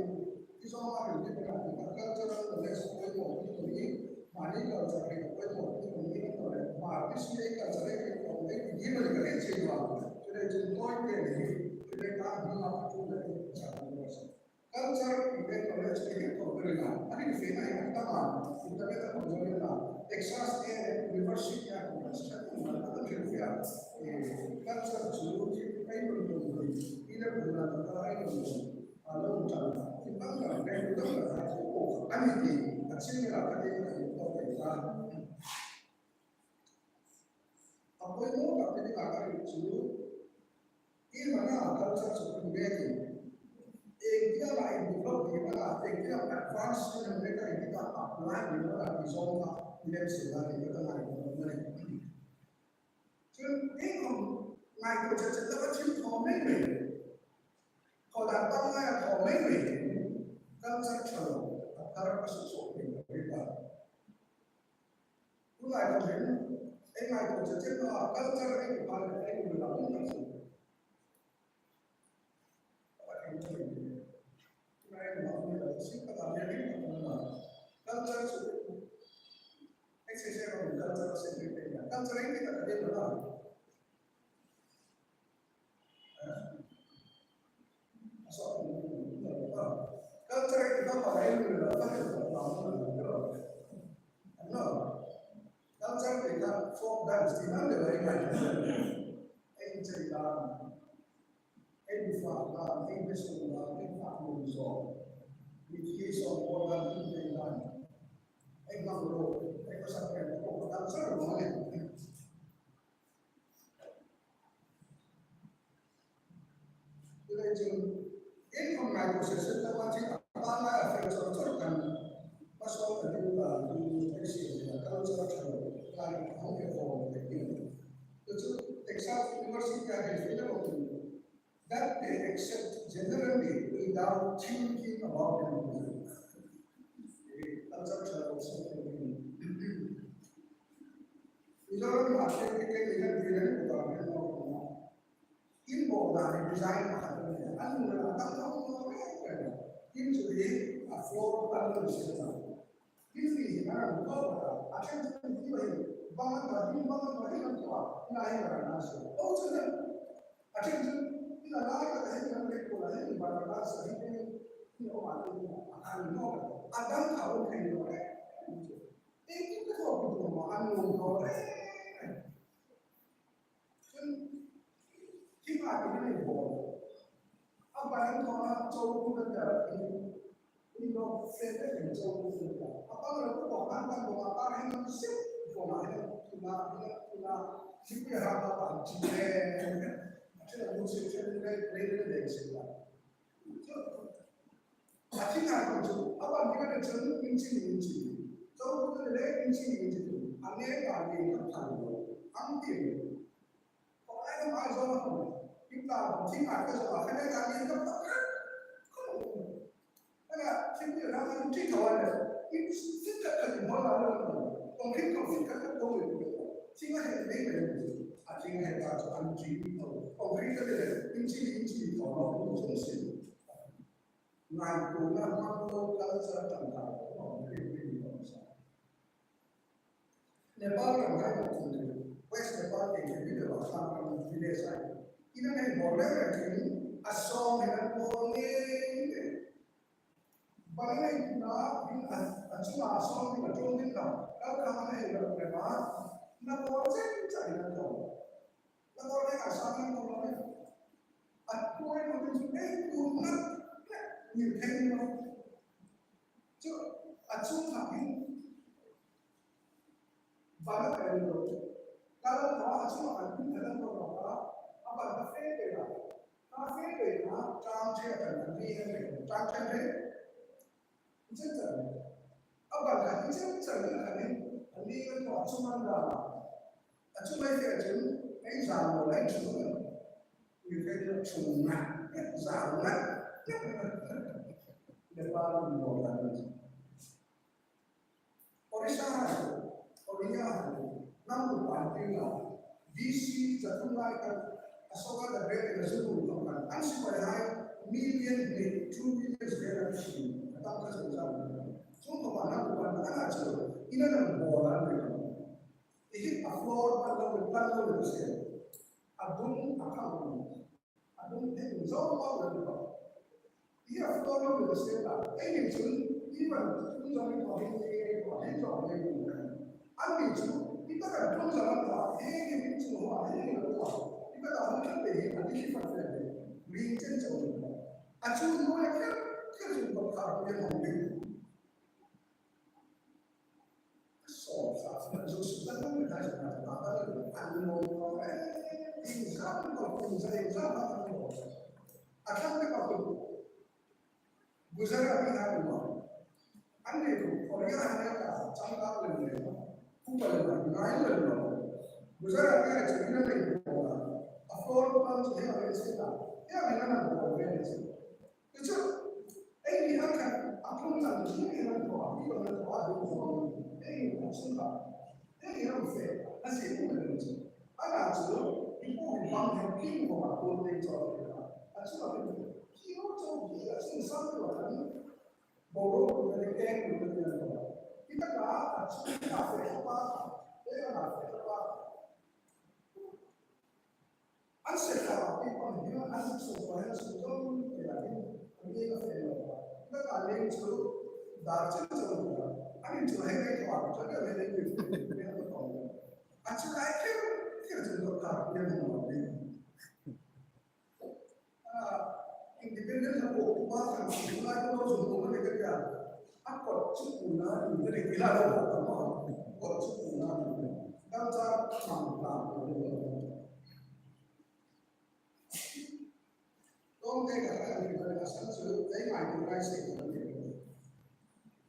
i zawng a min ti ka, cultural knowledge ko ko ni ko ni, mani culture ko ko ni ko ni, ko ni, ma, this is culture ko ko ni, ni ma ni ka ni che ma. Chu le chu toi ke ni, chu le ka ni ma ka thu le, sa ko ni. Culture in the college, in the program, and in the night, come on, in the better program, Texas A and M University, and Texas A and M University, culture to, in the program, in the program, a long time, in the program, in the program, and in the, that's in the, A poimaw tak te dingin ka ring chu, i mana culture chu hmu ngei ti. Engtia la in develop ni mana, engtia advance ni mana ka in ka apply ni mana ti zawng kha, i lem se la ni ka ngai ni mana. Chun, ei khom ngai ko cha cha la ka thil thaw mei mei. Ko da ta ngai thaw mei mei. Culture chu, a thar ka su so ni ka ri ta. Tulai ko hin, ei ngai ko che che ko culture ei ko pal ei ko la ko ta. Culture chu, ei che che ko culture se ni pe na. Culture ei ta ka de na. Culture ei ta pa ei ko la ko ta. No. Culture ei ta folk dance ti na le bai bai. Ei che la. Ei fa la, ei be so la, ei fa ko so. Ni ki so ko la ni ei la. Ei ma ko, ei ko sa ko culture mo ne. Chuleiin, ei khom ngai ko se se ta ma chi a pa ma a fel chawr chawr kan. Ma so ka ding ta, ding ta si a culture chawr, ka hong e ko te kin. Chu Texas University a hei fel ko. That they accept generally the without thinking about them. Culture travel, so Mizoram market ke ke ke ke ke ke ke in bawlna ni design pakhat a ni a. An hung a tam lo lo reng reng. In chu hi a floor plan lo se ta. In hi a ram ko ta. A chen chen hi bai. Bang an ta hi, bang an ta hi, an ta. Na hi na na se. O chu na. A chen chen hi na na ka hi na le ko la hi ba na sa hi ni. Ni o ma ni. A kan no. A dang ka o ke no. Ei, ka ko ko ma an no no. Chun, khi ma ki ni bo. A ba ni ko na cho ku na da. Ni no se de ni cho ku na da. A ba lo ko ha ta ko a ta ni no se ko na ni ki ma ni ki ma. Ki ki ha ba ba ki ne. Chun, mo se chun ni ni ni ni se la. Chun, a thing a ko chu, a ban ki ka chun inchi inchi. Chau ko le inchi inchi. A ne ka ni ka phan lo. Ang ti. Ko ai ka mai zo ko. Ki ta thing a ka zo ka ne ka ni ka phan. Ka la thing ni ra ka ti ka wa le. In sit ka ka ni mo la lo. Ko ki ko sit ka ka ko le. Thing a he le le. A thing a he ta chu an ti ko. Ko ki ka le. Inchi inchi ko lo. Ko si. Ngaituona hmang lo culture tam tak a awm ring ring a awm sa. Nepal ram hai lo tum tum, West Nepal ke ke village a, ram village hai. Ina nei bol le le tum, a song hai an bol ngei ngei. Bang nei na, in a, a chunga song in a tum din na, kal ka nei lo le ma, na bol chen chen na bol. Na ko le ka sa na ko le. A ko le ko tin ei ko na. Ni thei no. Chu a chu ka hin. Ba la ka lo. Ka la ka a chu ka hin ka la ko ka. A ba ka fe pe la. Ka fe pe ka. Tang che ka ni he. Tang che he. Inchen chan. A ban kha inchen chan kha ni. A ni kan ko chu man da. A chu mai fe chun, ei zam lo lai chu. Ni fe chu chu na. Zam na. Le pa lo lo la. Orissa, Oriya, nam lu pan ti la. D C, Chatham lai kan, Ashoka the Great in Zulu kan, an sipai hai, million ni, two million vel an si, a tam ka zong zong. Zong ko ma na ko ban ana chu, ina nan bo lan ni. I hi a floor pan lo, pan lo ni se. A bung a khang. A bung thei zong lo ni. I a floor lo ni se la. Ei ni chun, i ban, chun zong ni ko hin ni, ko hin zong ni. An ni chu, i ta kan tum sa lam ta, he ni ni chu ho, he ni lo ta. I ta kan tum sa lam ta, he ni ni fa fa. Ring chen chau ni. A chu no ya kher, kher chu ko ka ko ya mo ni. So sa, so su ta no ni ta sa na, ta ta ni an no ko, eh, in sa ko, in sa, in sa ko. A kan ni ko. Gujarati ha kuma. An ni ko, Korea ha ka, chang ka le le. Ku pa le na, ngai le le. Gujarati ha chang ka le le. A floor pan chu he le se ta. He le na ko le se. Chu. Ei ni an kan, a pun kan ni ni na ko, ni ko na ko a du ko. Ei ni a chun ka. Ei ni a fe. A se ku le chu. A na chu, ni ko ni bang he ki ko ma ko le cho. A chu a ke. Ki o cho ki a chun sa ko kan. Boro ko ni ke ko ni ko. Ina ka a chu ka fe ko pa. Ei na fe ko pa. An se ka pa pi pa ni an su pa an su zo ni la ni ni la fe lo. Na ka ni chu da chu zo ni la. An chu he ni ko a chu he ni ni ni ko. A chu ai ke ke chu lo ka ni mo ni. Ah, independent na ko ba ka chu la ko zo ko ni ka ya. A ko chu na ni ni la ko ko ko chu na ni. Dam cha ma na. Tawngte ka hran a ni bawk a, san chu ei ngai tur ngai se ka ni.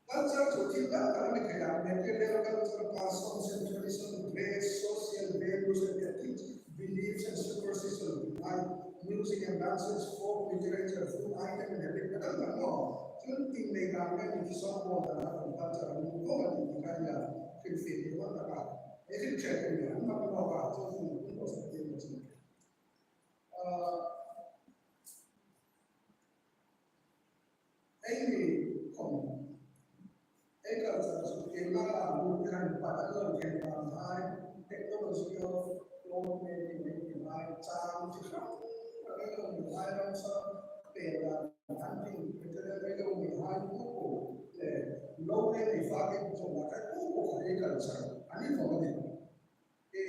Culture chu thil dang dang a ni kha a, material culture, customs and tradition, dress, social values and ethics, beliefs and superstition, ngai. music and dances, folk literature, food item, and everything. Ka dang dang maw. Chun tin nei dang kan ni song maw, ka na kan culture, kan maw, kan ni kan ya, kan fit ni maw, ka. Eh, kan check ni, kan maw, ka, chun, chun, chun, chun, chun. Ah, Eini khom, ei culture chu tienga a hung hian pat a lo thlen dan hai, technology of cloth making, making hai, chang chi hrang hrang ei lo ni hai, ramsa pe dan, hunting, veteran ei lo ni hai, pu pu, le, lo ei ni fa ke chu na kai pu pu kha ei culture a ni vawng a ni. E,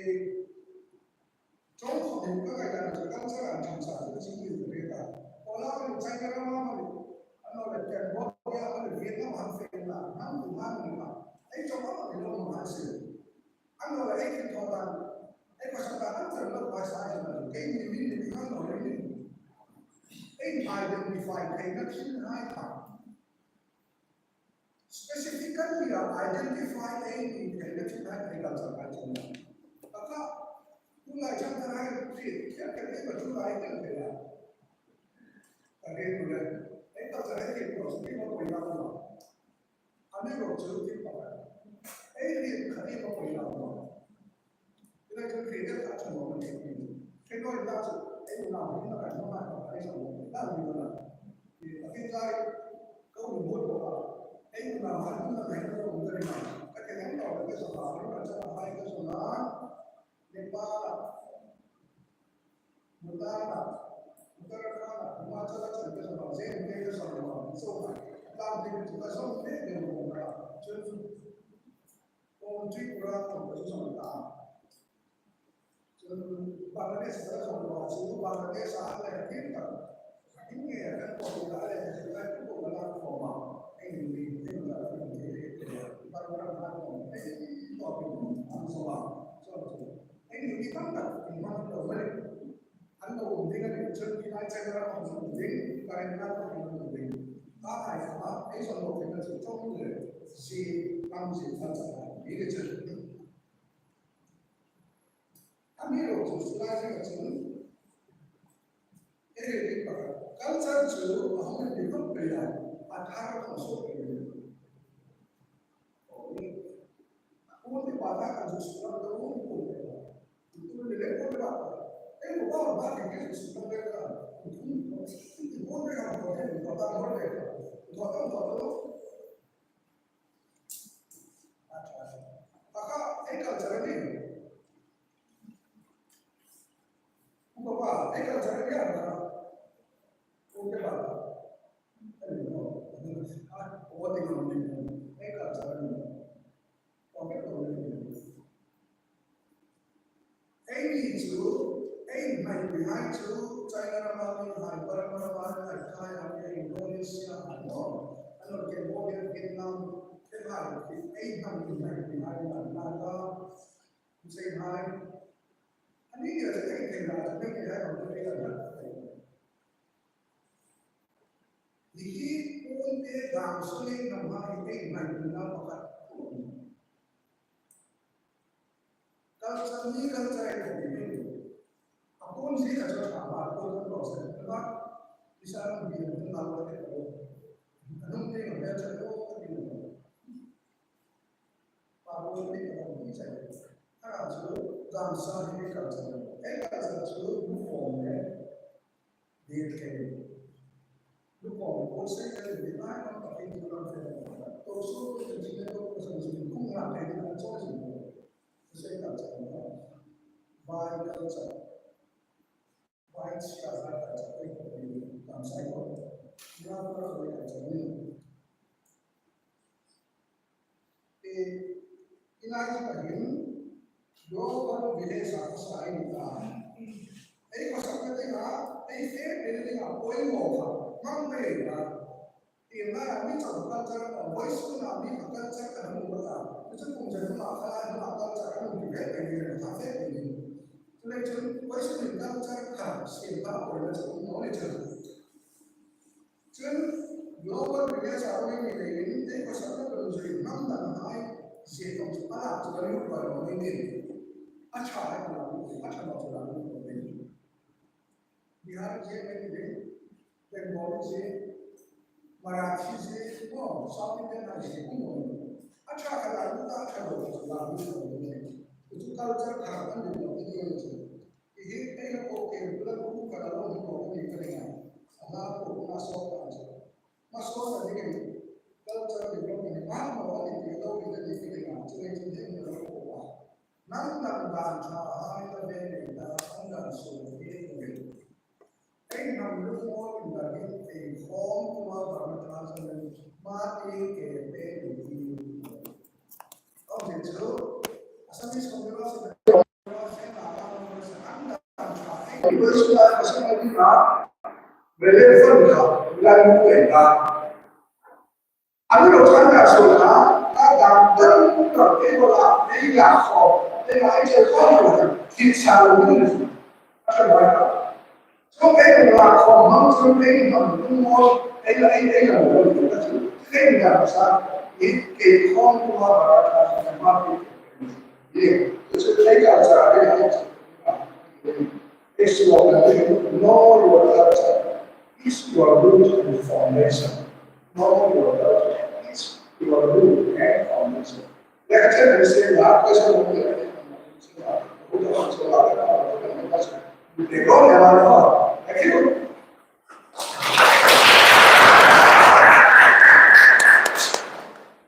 Chawng khawmin ka ngaihdan chu culture an tham sa chu chi ni ka hriet a. Poland, China rama mani, a naw leh Cambodia mani, Vietnam han fe na, han tu han ni ma. Ei chawng a mani lo ma han si. A naw leh ei thil thaw dan, ei khawsak dan an chang lo ka sa ei ma. Keini min ni a naw leh ni. Ei identify theina thil hai kha. Specifically, a identify ei ni theina thil hai ei culture hai chang. Taka, tunlai chang ta hai, khi, khi, khi, khi, tunlai chang ta hai. Ka hriet tu le, ei culture hai khi, ko, khi, ko, ko, ko, ko. Ani ro chu khi, ko. Ei hriet kha khi, ko, ko, ko. Ina chun hriet kha chun lo ni. Khi, ko, ta chu, ei unau, ni na ka, ni ma, ka, ei sa lo. Ta ni na. Khi, a khi, ko, Ka hung bawk bawk a. Ei unau hai hung na hei ka hung ka ring a. Ka ti ang tawk ka sa a, ka sa a, hai ka sa a. Nepal a, Bhutan a, Uttarakhand a, Himachal a chun ka sa a, Zen te ka sa a, so a. Tlang te ka sa a, Zen te ka sa a. Chun, Kawng Tripura khawm ka zawm ta. Chun Bangladesh ka zawm lo a, chu Bangladesh a le tir tak. Eng nge kan ko la le, kan ko la ko ma. Eng ni, eng la ko ni, Bangladesh a ko. Eng ko ni, ang so ma. So, eng ni tam tak, eng ma ko ma le. An lo um ding a ni, chun ti lai chen ra ko um ding, ka ren na ko um ding. Ka ai ka, ei so lo ke na chu chong le. Si, ang si, ang sa, ni le chun. Amiruokchu, lai zingah chun, ei ri pakhat, culture chu a hung inti khawp mai a, a thar a hung suok mai a. Aw, a kuol te pa ta kan chu suok ta um kuol te pa. Tu ni le kuol te pa. Ei, kuol pa pa ki ki suok ta le ka. Tu, tu kuol te ka kuol te pa ta kuol te pa. Tu ta ta ta. Taka, ei culture ni. Upa pa, ei culture ni a na. Upa pa. Ei no. A, upa ti no ni. Ei culture ni. Upa ti no ni. Eini chu, ei hnaipui hai chu, China rama mi hai, Burma rama mi hai, Thai hai, Indonesia hai, no? Ano Cambodia, Vietnam, te hai, ei hnaipui hai, hai, hai, Naga, Hmar hai. Ani ni a chu ei thei na, chu ei thei hai, ei thei na. Hi hi, puon te dang sawng ei hnam hai, ei hnam hnam pakhat. Culture ni culture ei thei ni. A puon si ka chu tha ma, puon kan lo se. Ka, isa ang bi kan lo te ko. Anung te ka be cha ko ka ni. Pa puon ni ka ni sai. Ka chu dang sa ni culture. Ei culture chu bu form ne. Dil thei. Lu ko ko se ka ni ai ma ka ni ka fe. To so ko ni ko ko sa ni ko na ke ni ko so ni ko. Ko se ka cha ni. Bai ka cha. Bai cha ka cha ko ni ka sai ko. Ya ko ko ka cha ni. E, i lai ka hin, global village a ka sa a ni ta. Ei khawsakna dinga, ei fe pe dinga poimaw kha, hmang pe ta. Ti na mi chau culture ka, boys ku na mi ka culture ka hmu ta. Mi chu kum chen ma ka, ma culture ka hmu pe pe ni, ka fe pe ni. Chu le chun, boys ku culture ka, sin ta, poi na chu, no ni chu. Chun, global village a umi ni leiin, ei khawsakna dun zui hnam dan hai, zia tawng chu a lak chu a lut bai lo ni ni. A ṭha a lut, a ṭha lo chu a lut lo ni. Ni Bihar zie ngai ni ding, Bengali zie, Marathi zie, aw, South Indian hai zie, aw, a ṭha kha la, a ṭha lo, la, mi lo ni. Chu culture kha an ni lo ni chu. Hi hi ei lo ko ke, la ko ka lo ni ko ni ka ni. Ala ko ma so ka chu. Ma so ka ni ni. Culture ni lo ni ma lo ni lo ni ni ni. Chu ni chu ni lo ko. Nang nang dan ṭha hai la ve ni ta, nang dan su ni ni. Ei hnam lungmawlin dangin ei khawm kuoma varna ṭha zanin, ma ti ke pe ni ti. Aw, ni chu, Assamese kong ni lo sa, sa na ka lo sa, ang dan ṭha, ei, ni lo sa, sa na di na, relevant ka, la ni pe na. Amiruokchu an ka suol kha, ka dam dam tak ei bula, ei la khawm, ei la ei chel khawm lo, ti sa lo ni. A ṭha mai ka. Chu ei la khawm mang chu ei hnam lungmawl, ei la, ei, ei la lo ni ka chu. Ei la sa, ei, ei khawm kuoma ba ka sa ma ti. Ye, chu ei ka sa, ei la. It's your, know your culture is your root and foundation. Know your culture is your root and foundation. Lekha chen ni se la, ka sa lo ni.